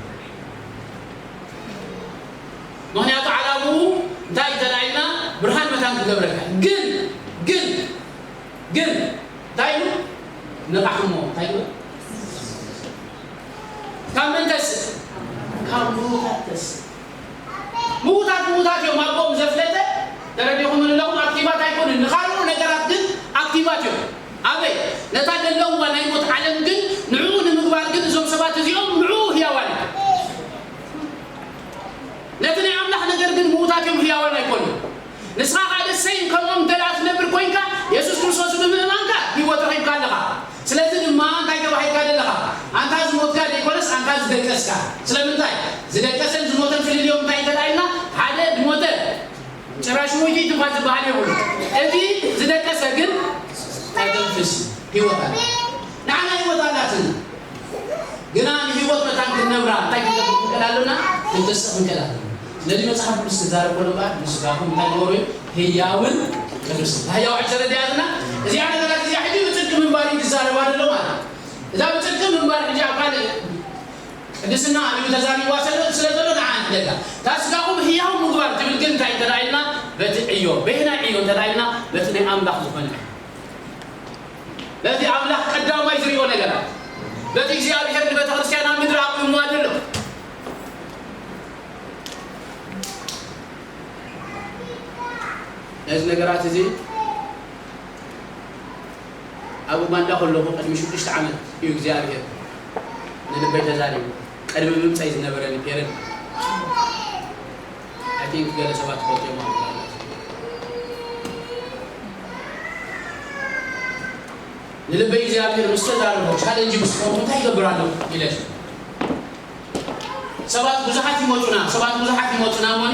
ምኽንያቱ ዓላምኡ እንታይ እዩ ተላኢልና? ብርሃን መታን ክገብረካ። ግን፣ ግን፣ ግን፣ እንታይ ኢሉ? ንቓሕ እሞ፣ እንታይ ይብል? ካብ መን ተስእ? ካብ ምዉታት ተስእ። ምዉታት፣ ምዉታት እዮም። ኣቦኦም ዘፍለጠ፣ ተረዲኹም ኣለኹም፣ ኣክቲቫት ኣይኮኑን። ንኻልኦ ነገራት ግን ኣክቲቫት እዮም። ኣበይ? ነታ ዘለውዋ ናይ ሞት ዓለም ግን፣ ንዕኡ ንምግባር ግን፣ እዞም ሰባት እዚኦም ንዕኡ ህያዋን እዮም። ነቲ ናይ ኣምላኽ ነገር ግን ምዉታት እዮም፣ ህያዋን ኣይኮኑን። ንስኻ ኸኣ ደሰይን ከምኦም እንተ ደኣ ትነብር ኮይንካ፣ የሱስ ክርስቶስ ብምእማንካ ህይወት ረኺብካ ኣለኻ። ስለዚ ድማ እንታይ ተባሂልካ ዘለኻ? ኣንታ ዝሞትካ ዘይኮነስ፣ ኣንታ ዝደቀስካ። ስለምንታይ? ዝደቀሰን ዝሞተን ፍልልዮም እንታይ እንተ ደኣ ኢልና፣ ሓደ ዝሞተ ጭራሽ ሞይቱ እዩ ትንፋስ ዝበሃል የብሉ። እቲ ዝደቀሰ ግን ተተንፍስ ህይወት ኣላ። ንዓና ህይወት ኣላትና። ግና ንህይወት መታን ክንነብራ እንታይ ክንገብር ክንክእል ኣሎና? ክንትስእ ክንክእል ኣሎና። ስለዚ መጽሓፍ ቅዱስ ክዛረብ ከሎ እምበኣር ንስጋኹም እንታይ ግበሩ እዩ? ህያውን ቅዱስን። ህያው ዕሸለ ድያትና? እዚኣ ነገራት እዚኣ ሕጂ ብጽድቂ ምንባር እዩ ዝዛረባ ዘሎ ማለት እዩ። እዛ ብጽድቂ ምንባር ሕጂ ኣብ ካልእ ቅድስና እዩ ተዛሪብዋ ስለ፣ ስለ ዘሎ ንዓ ንሕደጋ። እታ ስጋኹም ህያው ምግባር ትብል ግን እንታይ እንተ ደኣ ኢልና? በቲ ዕዮ። በየናይ ዕዮ እንተ ደኣ ኢልና? በቲ ናይ ኣምላኽ ዝኾነ። በቲ ኣምላኽ ቀዳማይ ዝሪኦ ነገራት። በቲ እግዚኣብሔር ንቤተ ክርስቲያን ኣብ ምድሪ ኣቑምዋ ዘሎ። ነዚ ነገራት እዚ ኣብ ኡጋንዳ ከለኹ ቅድሚ ሽዱሽተ ዓመት እዩ እግዚኣብሔር ንልበይ ተዛሪቡ። ቅድሚ ምምፀይ ዝነበረኒ ፔረድ፣ I think ገለ ሰባት ትፈልጥዮም ኣለኹም። ንልበይ እግዚኣብሔር ምስ ተዛረቦ፣ ቻለንጅ ምስ ኾንኩ እንታይ ይገብር ኣለኹ ኢለ። ሰባት ብዙሓት ይመጹና፣ ሰባት ብዙሓት ይመጹና እሞኒ፣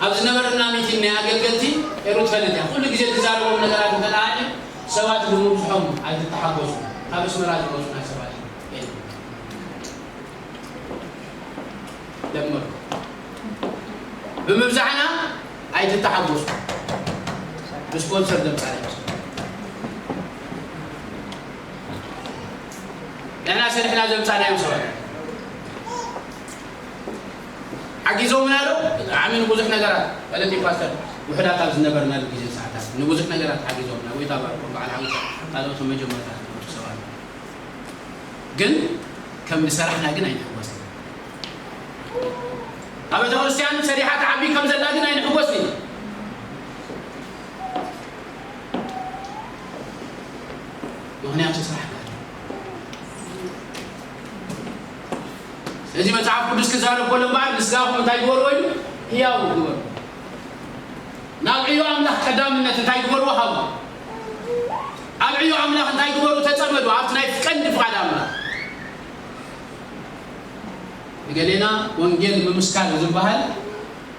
ኣብ ዝነበረና ሚቲን ናይ ኣገልገልቲ ኤሩ ትፈልጥ እያ። ኩሉ ግዜ ዝዛረቦም ነገራት እንተ ደኣ ኣልዩ፣ ሰባት ብምብዝሖም ኣይትተሓጎሱ። ካብ ኣስመራ ዝመጹና ሰባት እዮም። ለመድኩ። ብምብዛሕና ኣይትተሓጎሱ። ብስፖንሰር ዘምጻና እዮም ሰባት። ንሕና ሰሪሕና ዘምጻናዮም ሰባት። ሓጊዞምና ዶ? ብጣዕሚ ንብዙሕ ነገራት። ማለት እዩ ፓስተር፣ ውሑዳት ኣብ ዝነበርናሉ ግዜ ሰዓታት ንብዙሕ ነገራት ሓጊዞምና። ወይ ታባርኮም በዓል ሓሙሳ ካልኦት መጀመርታ ዝመጹ ሰባት። ግን ከም ዝሰራሕና ግን ኣይንሕጎስን። ኣብ ቤተ ክርስቲያን ሰሪሓ ትዓቢ ከም ዘላ ግን ኣይንሕጎስን። ምኽንያቱ ስራሕ ካለ። ስለዚ መጽሓፍ ቅዱስ ክዛረብ ከሎ እምበኣር ንስጋኹም እንታይ ግበርዎ ኢሉ? ህያው ግበርዎ። ናብ ዕዮ ኣምላኽ ቀዳምነት እንታይ ግበርዎ? ሃቡ። ኣብ ዕዮ ኣምላኽ እንታይ ግበሩ? ተጸመዱ። ኣብቲ ናይ ቀንዲ ፍቓድ ኣምላኽ። ንገሌና ወንጌል ምምስካር ዝበሃል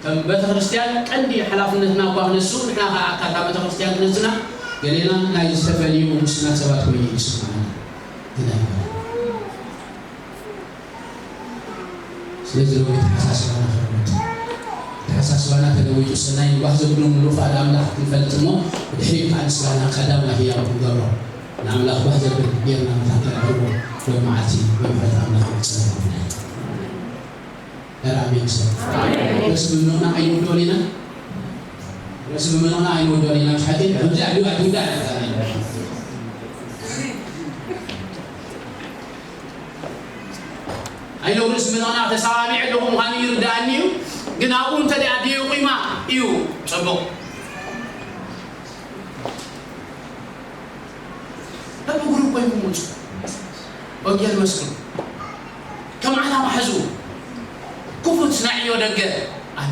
ከም ቤተ ክርስቲያን ቀንዲ ሓላፍነትና እኳ ክነሱ፣ ንሕና ከዓ ኣካል እታ ቤተ ክርስቲያን ክነስና፣ ገሌና ናይ ዝተፈልዩ ውሱናት ሰባት ኮይኑ ይስምዓና። ግን ኣይኮነን። ስለዚ ሎሚ ተሓሳስባና ክለውጥ፣ ተሓሳስባና ተለዊጡ ሰናይ ንባህ ዘብሉ ምሉእ ፍቓድ ኣምላኽ ክንፈልጥ እሞ፣ ብድሕሪኡ ከዓ ንስጋና ቀዳማይ ህያው ክንገብሮ፣ ንኣምላኽ ባህ ዘብል ጌርና ምታት ክንረኽቦ ሎሚ መዓልቲ ብምሕረት ኣምላኽ ንጽለይ። ኧረ ኣሜን ሰብ። ርእሲ ብምንቕናቕ ኣይንውድኦን ኢና። ርእሲ ብምንቕናቕ ኣይንውድኦን ኢና። ምሽ ሓቂ ከምዚ ኣድዩ ኣትውዳእ። ኣይነው ርእሲ ምንቕናቕ ተሰማሚዐ ኣለኹ ምዃኑ ይርድኣኒ እዩ። ግን ኣብኡ እንተ ደኣ ደይቑማ እዩ ጽቡቕ። በብግሩፕ ኮይንኩም ውጹ። ወንጌል መስክሩ። ከም ዓላማ ሕዙ። ክፉት ናዕዮ ደገ ኣሎ።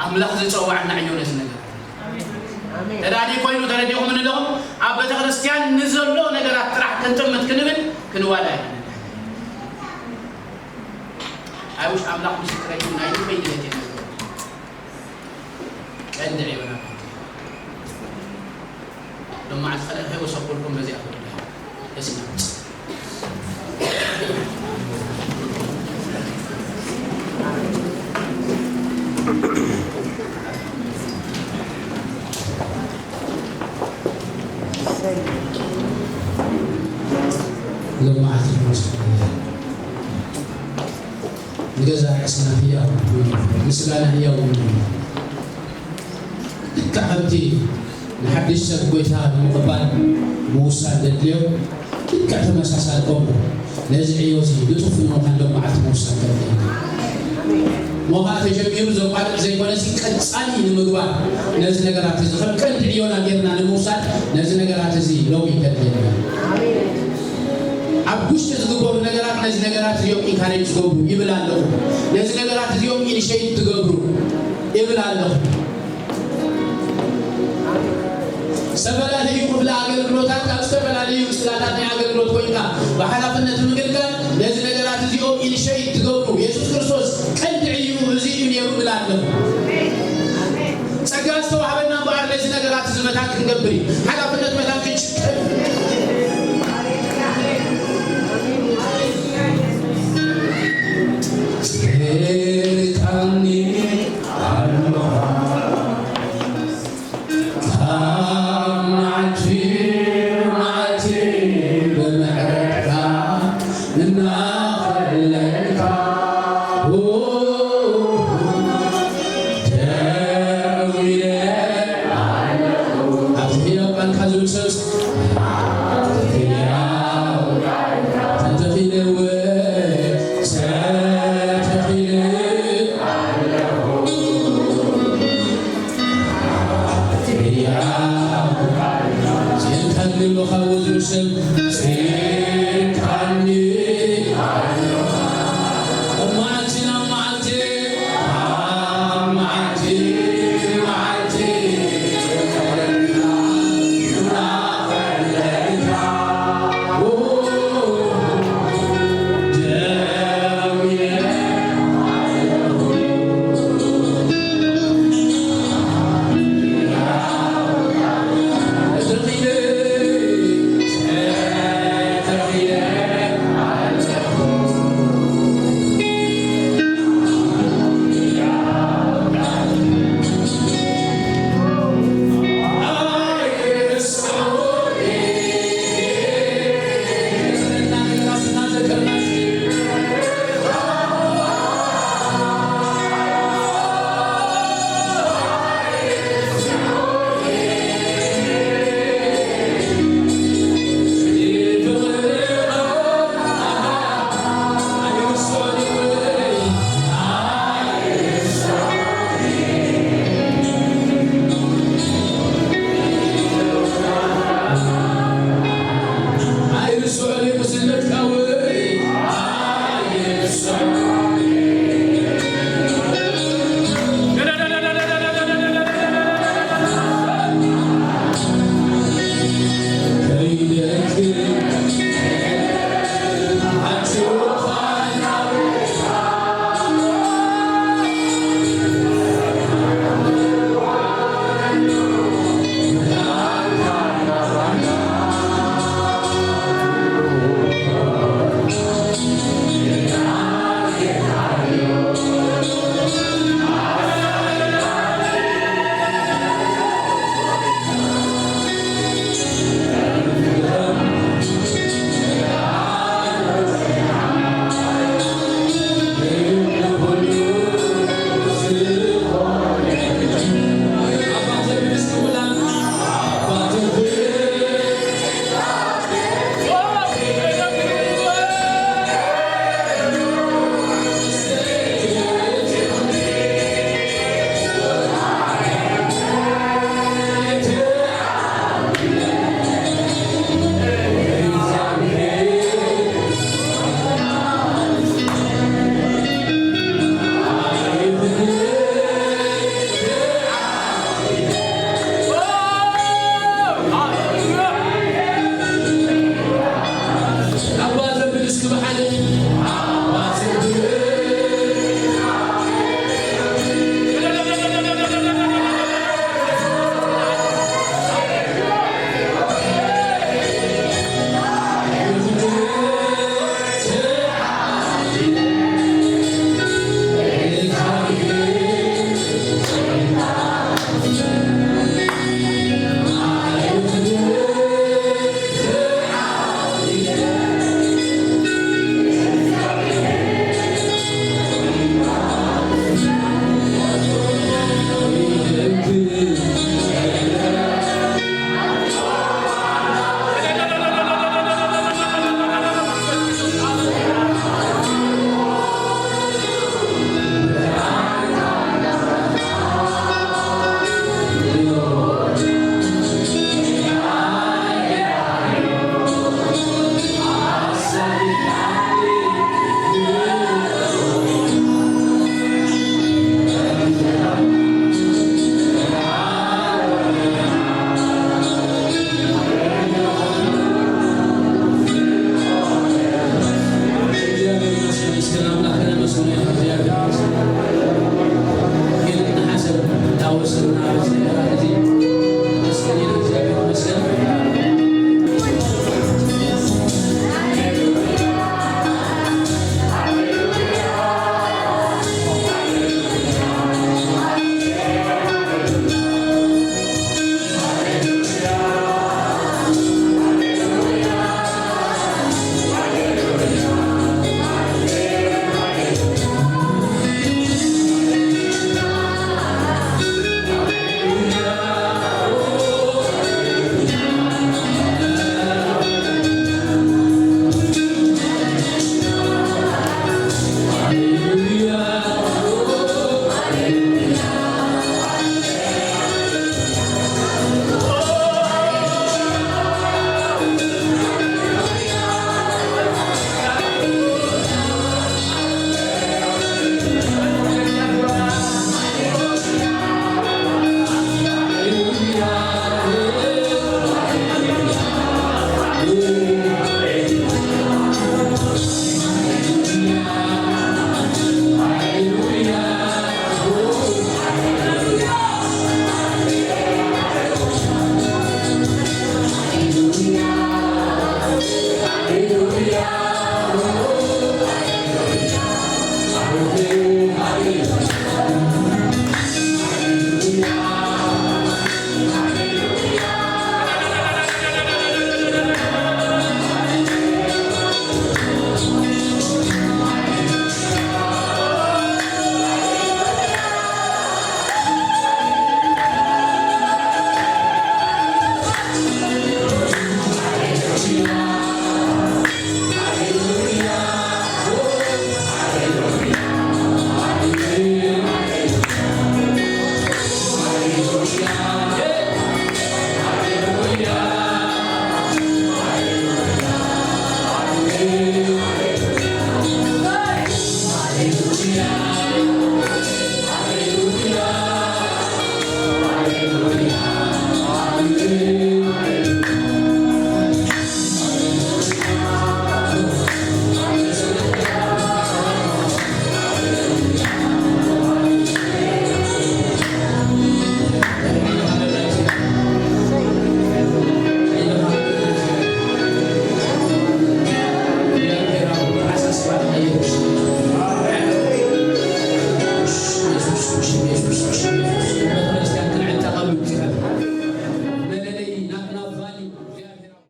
ኣምላኽ ዝጸውዓና ዕዮ ነዚ ነገር። ኣሜን። ተዳልዩ ኮይኑ ተረዲኹም ኣለኹም። ኣብ ቤተ ክርስቲያን ንዘሎ ነገራት ጥራሕ ክንጥምት ክንብል ክንዋዳ ኢና። ኣይውሽ ኣምላኽ ምስክረይ እዩ፣ ናይ ልበይ ድሌት እየ። ቀንዲ ዕዮና ሎማዓት ኸልእ ከይወሰኹልኩም በዚኣ ክውዳ። ደስ ኢልና። ሎማዓት ንገዛ ርእስና ህያው፣ ምስጋና ህያው። ልክዕ ከምቲ ንሓድሽ ሰብ ጎይታ ንምቕባል ምውሳን ዘድልዮ፣ ልክዕ ተመሳሳሊ ከምኡ ነዚ ዕዮ እዚ ንጡፍ ንምዃን ሎማዓት ምውሳን ዘድልዮ። እሞ ኸዓ ተጀሚሩ ዘቋርጥ ዘይኮነሲ ቀጻሊ ንምግባር ነዚ ነገራት እዚ ከም ቀንዲ ዕዮና ጌርና ንምውሳድ ነዚ ነገራት እዚ ሎሚ ከድልየና። ኣብ ውሽጢ ዝግበሩ ነገራት ነዚ ነገራት እዚኦም ኢንካሬጅ ትገብሩ ይብል ኣለኹ። ነዚ ነገራት እዚኦም ኢኒሼት ትገብሩ ይብል ኣለኹ። ዝተፈላለዩ ክፍለ ኣገልግሎታት ኣብ ዝተፈላለዩ ክፍላታት ናይ ኣገልግሎት ኮይንካ ብሓላፍነት ምግልጋል ነዚ ነገራት እዚኦም ኢኒሼት ትገብሩ። የሱስ ክርስቶስ ቀንዲ ዕዩ እዚ እዩ ነይሩ ይብል ኣለኹ። ጸጋ ዝተዋህበና እምበኣር ነዚ ነገራት እዚ መታን ክንገብር እዩ። ሓላፍነት መታን ክንሽከም። ርቃኒ ኣለኻ ካብ መዓልቲ መዓልቲ ብምሕረትካ እናኸለልካ ደው ኢለ ኣለኹ። ኣብቲ ህያው ቃልካ ዝብል ሰብ ተተኺለ እወ፣ ተተኺለ ኣለኹ። ጽንካኒ ኣሎ ካብ ወዝሩ ሰብ፣ ጽንካኒ ኣሎ። ካብ መዓልቲ ናብ መዓልቲ፣ ካብ መዓልቲ ናብ መዓልቲ፣